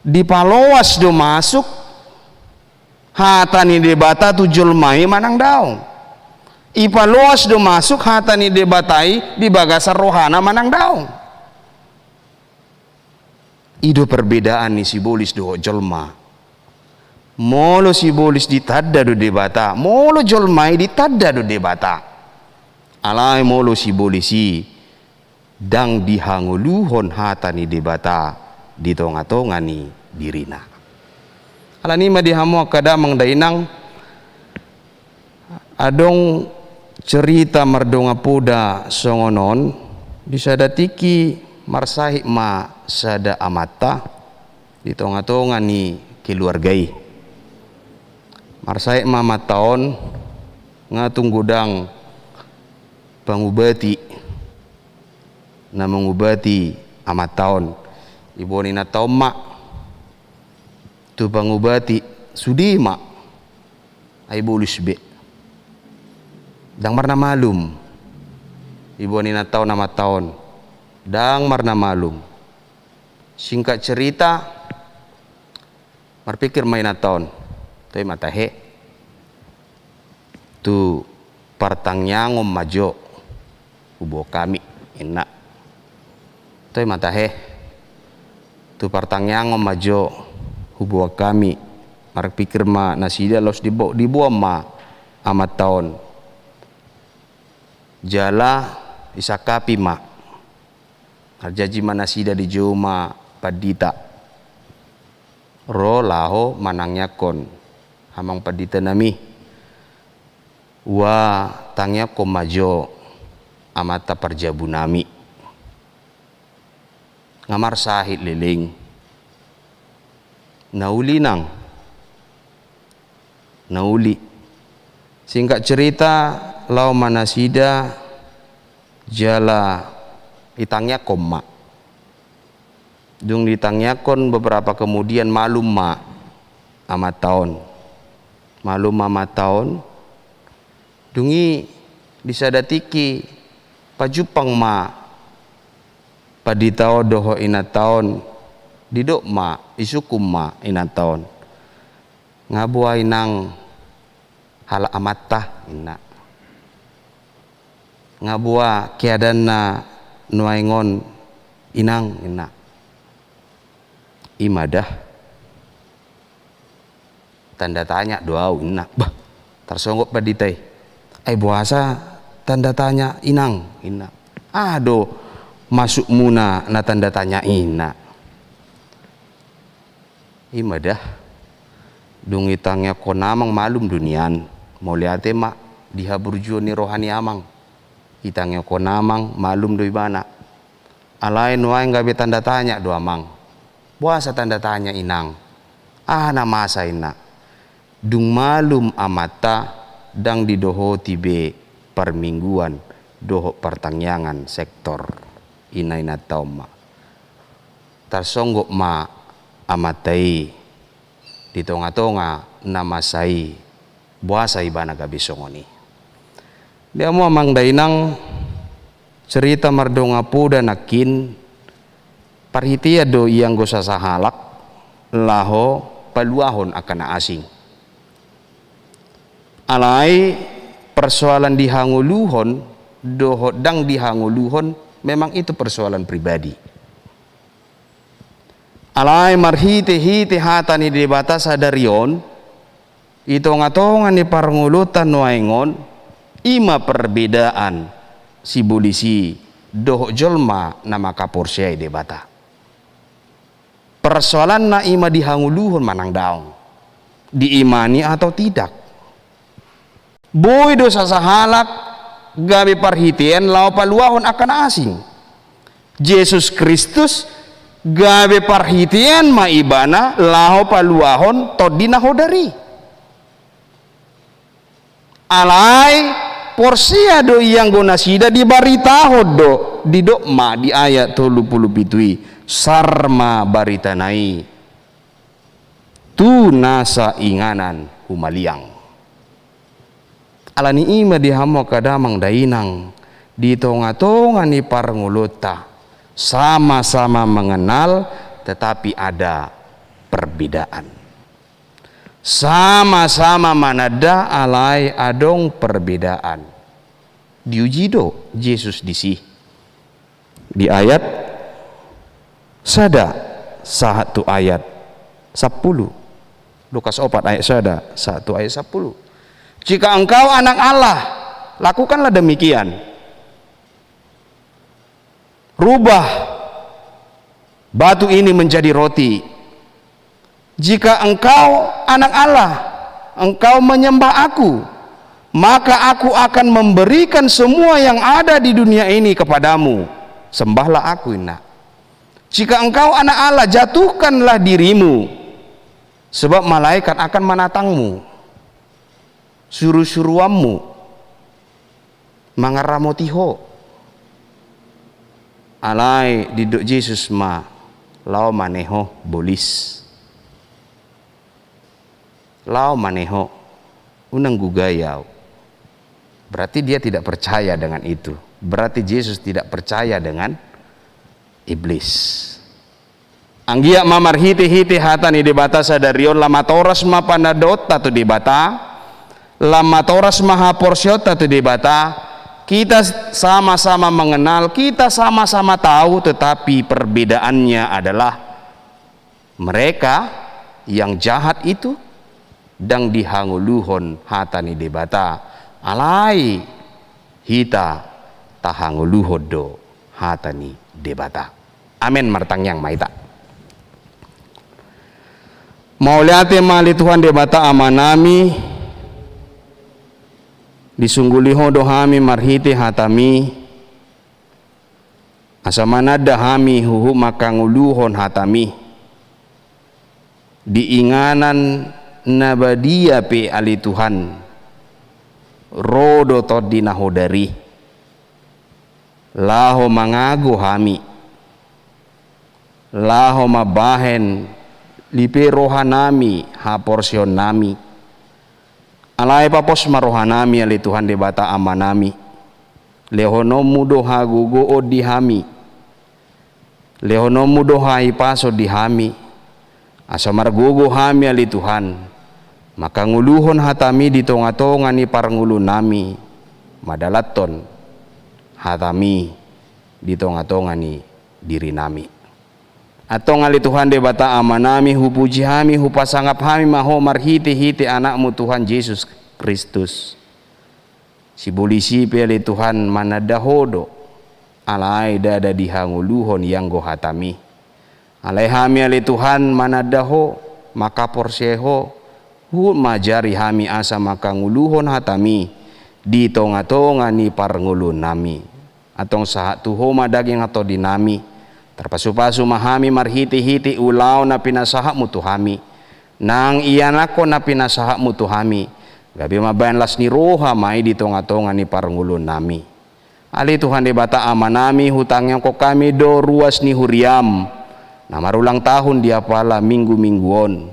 Dipaloas do masuk hata ni Debata tu jolma i manang daong. Ipaloas do masuk hata ni Debata i di bagasan rohana manang daong. I do perbedaan ni sibolis dohot jolma. Molo sibolis ditanda do Debata, molo jolma i ditanda do Debata. Alai molo sibolis i ndang dihangoluhon hata ni Debata di tonga-tonga ni dirina. Alani i ma di hamu angka damang dainang, adong cerita mardongan poda songon on, di sada tingki marsahit ma sada amanta di tonga-tonga ni keluarga i. Marsahit ma amanta on, nga tung godang pangubati na mangubati amanta on. Diboan inanta on ma tu pangubati, sude ma. Ai bolus be. Ndang marna malum. Diboan inanta on amanta on. Ndang marna malum. Singkat cerita, marpikir ma inanta on, "Toe ma tahe, tu partangiangon ma jo huboan hami," inna. "Toe ma tahe, tu partangiangon ma jo huboan hami." Marpikir ma nasida, laos dibo-, diboan ma amanta on. Jala disangkapi ma. Marjanji ma nasida, dijou ma pandita ro laho manangiangkon, "Amang pandita nami, hutangiangkon ma jo amanta parjabu nami." Nga marsahit leleng. "Na uli, Inang, na uli." Singkat cerita, laho ma nasida jala ditangiangkon ma. Dung ditangiangkon, beberapa kemudian malum ma amanta on. Malum ma amanta on. Dung i di sada tingki pajumpang ma pandita on dohot inanta on, didok ma, disungkun ma inanta on. "Nga boha, Inang, halak amanta?" inna. "Nga boha keadaanna nuaeng on, Inang?" inna. "I ma da, tanda tanya do au," inna. Bah, tarsonggot pandita i. "Ai boasa tanda tanya, Inang?" inna. "Aha do maksudmuna na tanda tanya i?" inna. "I ma da, dung ditangiangkon amang, malum do nian. Mauliate ma di haburjuon ni roha ni amang. Ditangiangkon amang, malum do ibana. Alai nuaeng gabe tanda tanya do amang." "Boasa tanda tanya, Inang? Aha na masa?" inna. "Dung malum amanta, ndang didohoti be parmingguan dohot partangiangan sektor," inna inanta on ma. Tarsonggot ma amanta i di tonga-tonga na masa i, boasa ibana gabe songon i. Di hamu amang dainang, cerita mardongan poda nangkin, parhitean do ianggo sasahalak laho paluahon angka na asing. Alai persoalan dihangoluhon dohot ndang dihangoluhon memang itu persoalan pribadi. Alai marhite-hite hata ni Debata sadari on, di tonga-tonga ni parngoluonta nuaeng on, i ma perbedaan sibolis i dohot jolma na mangkaporseai Debata. Persoalanna i ma dihangoluhon manang daong, diimani atau tidak. Boi do sasahalak gabe parhitean laho paluahon angka na asing. Jesus Kristus gabe parhitean ma ibana laho paluahon Tondi na hodari. Alai porsea do ianggo nasida dibaritahon do, didok ma di ayat tolu pulu pitu i, sar ma baritana i tu nasa inganan humaliang. Alani i ma di hamu angka damang dainang, di tonga-tonga ni parngoluonta, sama-sama mengenal tetapi ada perbedaan. Sama-sama mananda alai adong perbedaan. Diuji do Jesus disi. Di ayat sada sahat tu ayat sampulu. Lukas opat ayat sada sahat tu ayat sampulu. Jika engkau anak Allah, lakukanlah demikian. Rubah batu ini menjadi roti. Jika engkau anak Allah, engkau menyembah Aku, maka Aku akan memberikan semua yang ada di dunia ini kepadamu. Sembahlah Aku, inna. Jika engkau anak Allah, jatuhkanlah dirimu, sebab malaikat akan menatangmu, suru-suruanmu mangaramoti ho. Alai didok Jesus ma, laho ma ne ho, bolis. Laho ma ne ho, unang gugai Au. Berarti dia tidak percaya dengan itu. Berarti Jesus tidak percaya dengan iblis. Anggiat ma marhite-hite hata ni Debata sadari on, lam matoras ma panandaonta tu Debata, lam matoras ma haporseaonta tu Debata, kita sama-sama mengenal, kita sama-sama tahu, tetapi perbedaannya adalah mereka yang jahat itu ndang dihangoluhon hata ni Debata, alai hita tahangoluhon do hata ni Debata. Amen. Martangiang ma hita. Mauliate ma ale Tuhan Debata Amanami, disungguli Ho do hami marhite hataMi, asa mananda hami huhut mangkangoluhon hataMi di inganan na badia pe ale Tuhan. Ro do Tondi na hodari laho mangago hami, laho mambahen lipe rohanami, haporseaonnami. Alai papos ma rohanami ale Tuhan Debata Amanami. LehononMu do hagogoon di hami. LehononMu do hahipason di hami. Asa margogo hami ale Tuhan mangkangoluhon hataMi di tonga-tonga ni parngoluonnami, madalanhon hataMi di tonga-tonga ni dirinami. Antong ale Tuhan Debata Amanami, hupuji hami, hupasangap hami ma Ho marhite-hite AnakMu Tuhan Jesus Kristus. Sibolis i pe ale Tuhan mananda Ho do, alai ndada dihangoluhon ianggo hataMi. Alai hami ale Tuhan mananda Ho, mangkaporseai Ho, huhut ma ajari hami asa mangkangoluhon hataMi di tonga-tonga ni parngoluonnami. Antong sahat tu Ho ma daging nang tondinami. Tarpasu-pasu ma hami marhite-hite ulaon na pinasahatMu tu hami, nang ianakhon na pinasahatMu tu hami, gabe mambahen las ni roha ma i di tonga-tonga ni parngoluonnami. Ale Tuhan Debata Amanami, hutangihon hami do ruas ni huriaM na marulang tahun di apala minggu-minggu on,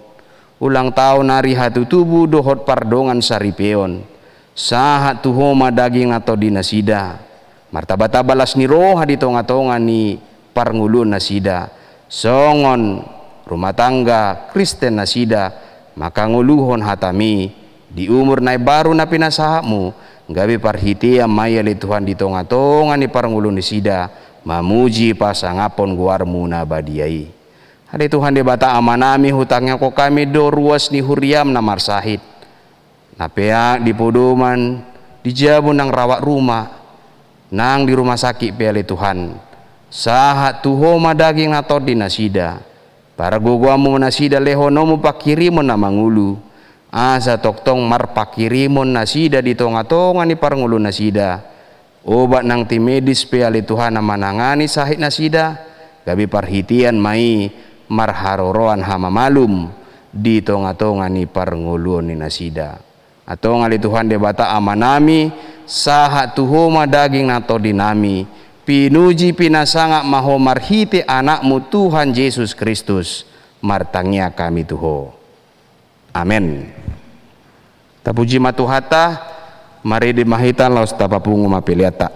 ulang tahun ari hatutubu dohot pardongan saripeon. Sahat tu Ho ma daging nang tondi nasida. Martamba-tamba las ni roha di tonga-tonga ni parngoluon nasida, songon rumah tangga Kristen nasida, mangkangoluhon hataMi Di umur na imbaru na pinasahatmu, gabe parhitean ma i ale Tuhan di tonga-tonga ni parngoluonnasida, mamuji pasangaphon goarmu na badia i. Ale Tuhan Debata Amanami, hutangiangkon hami do ruas ni huriam na marsahit, na peak di podoman, di jabu nang rawat ruma, nang di rumah sakit pe ale Tuhan. Sahat tu Ho ma daging na tondi nasida. Pargogoanmu ma nasida, lehononmu panghirimon na mangolu, asa tongtong marpanghirimon nasida di tonga-tonga ni parngoluonnasida. Obat nang tim medis pe ale Tuhan na manangani sahit nasida, gabe parhitean ma i marharoroan hamamalum di tonga-tonga ni parngoluon ni nasida. Antong ale Tuhan Debata Amanami, sahat tu Ho ma daging nang tondinami, pinuji pinasangap ma Ho marhite Anakmu Tuhan Jesus Kristus, martangiang hami tu Ho. Amen. Tapuji ma Tuhanta, marende ma hita laos tapapungu ma peleanta.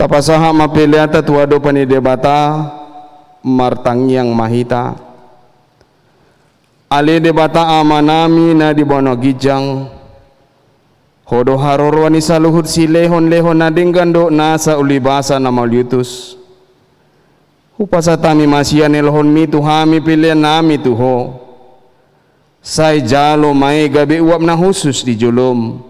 Tapasahat ma peleanta tu adopan ni Debata, martangiang ma hita. Ale Debata Amanami na di banua ginjang, Ho do haroroan ni saluhut silehonlehon na denggan dohot nasa ulibasa na mauliutus. Hupasahat hami ma sian helohonmi tu hami peleannami tu Ho. Sai jalo ma i gabe uap na hushus di jolom.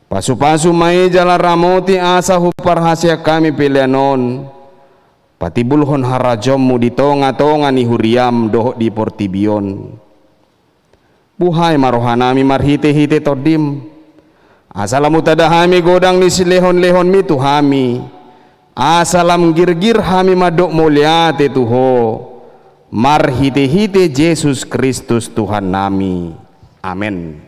Pasupasu ma i jala ramoti asa huparhaseang hami pelean on patimbulhon harajaonmu di tongatonga ni huriam dohot di portibi on. Buhai ma rohanami marhitehite Tondim, asa lam hutanda hami godang ni silehonlehonmi tu hami, asa lam girgir hami mandok mauliate tu Ho, marhitehite Jesus Kristus Tuhannami. Amen.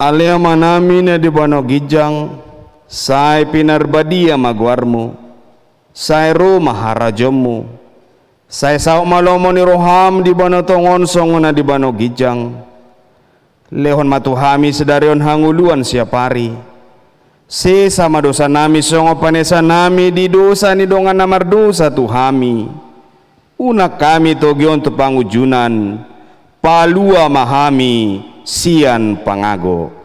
Ale Amanami na di banua ginjang, sai pinarbadia ma goarmu, sai ro ma harajaonmu, sai saut ma lomo ni roham di banua tonga on songon na di banua ginjang. Lehon ma tu hami sadari on hangoluan siapari. Sesa ma dosanami songon panesanami di dosa ni dongan na mardosa tu hami. Unang hami togihon tu pangunjunan, palua ma hami sian pangago.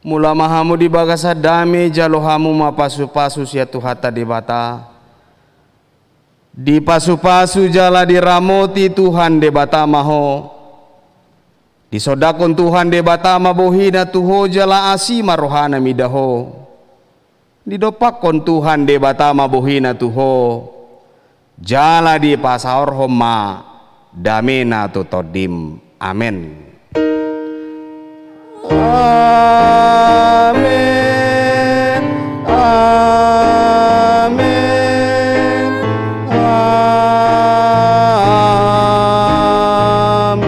Mula ma hamu di bagasan dame, jalo hamu ma pasupasu sian Tuhanta Debata. Dipasupasu jala diramoti Tuhan Debata ma ho. Disondangkon Tuhan Debata ma bohina tu ho jala asi ma rohana mida ho. Didompakkon Tuhan Debata ma bohina tu ho, jala dipasaorhon ma damena tu tondim. Amen. Amen. Amen. Amen.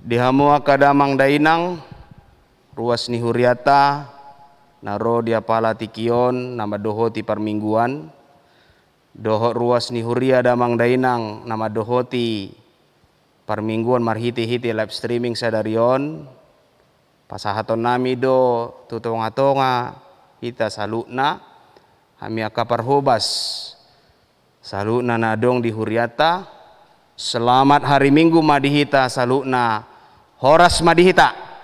Di hamu angka damang dainang, ruas ni hurianta, na ro di apala tingki on, na mandohoti parmingguan, dohot ruas ni huria damang dainang, na mandohoti parmingguan marhite-hite live streaming sadari on, pasahatonnami do tu tonga-tonga hita saluhutna, hami angka parhobas, saluhutna na adong di hurianta, selamat hari Minggu ma di hita saluhutna, horas ma di hita.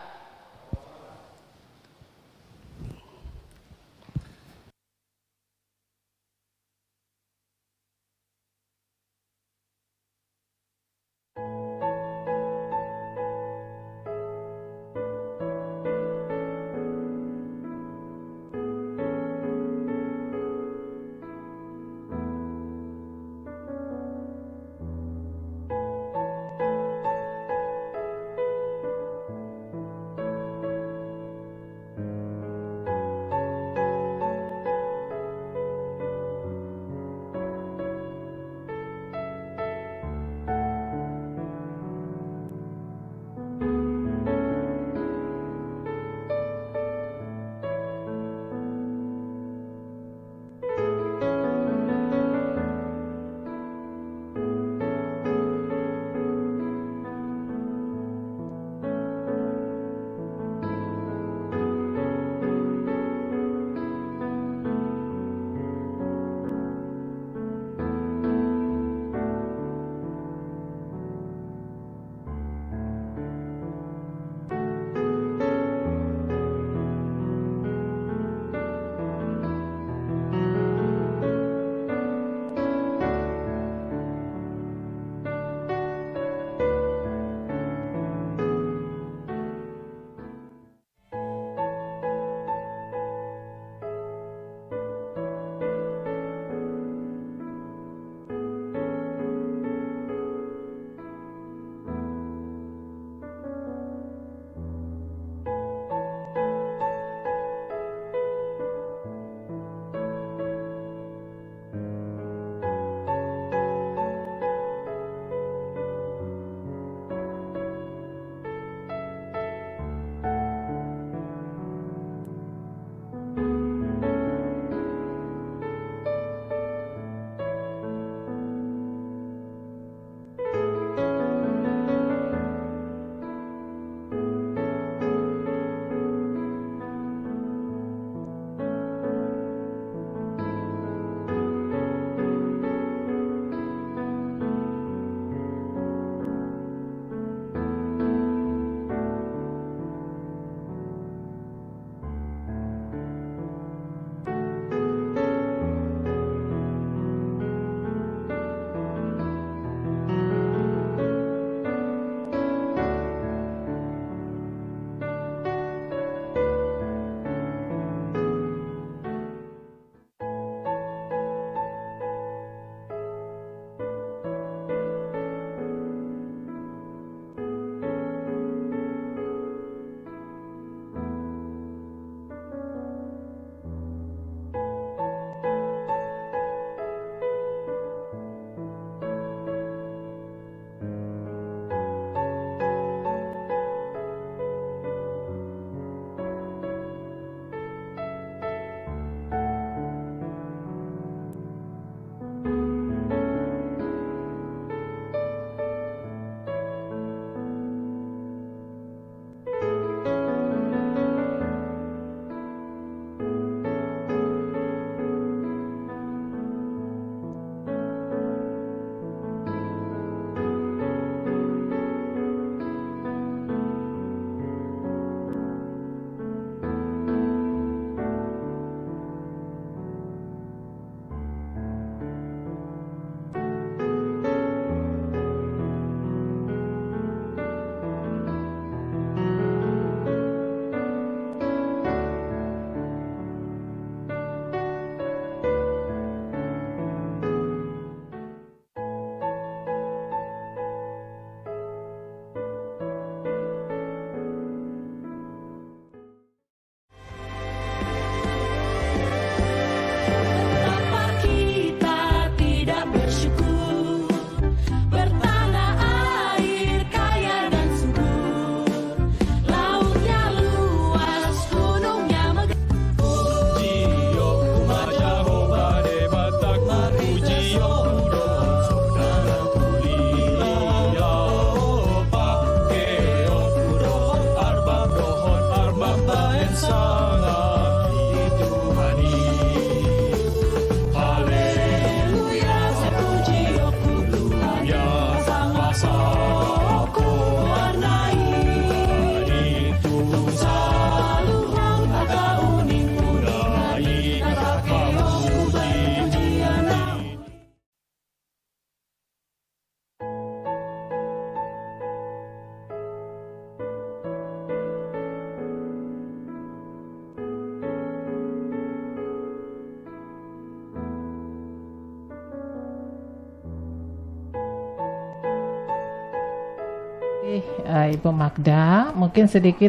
Eh, Ibu Magda, mungkin sedikit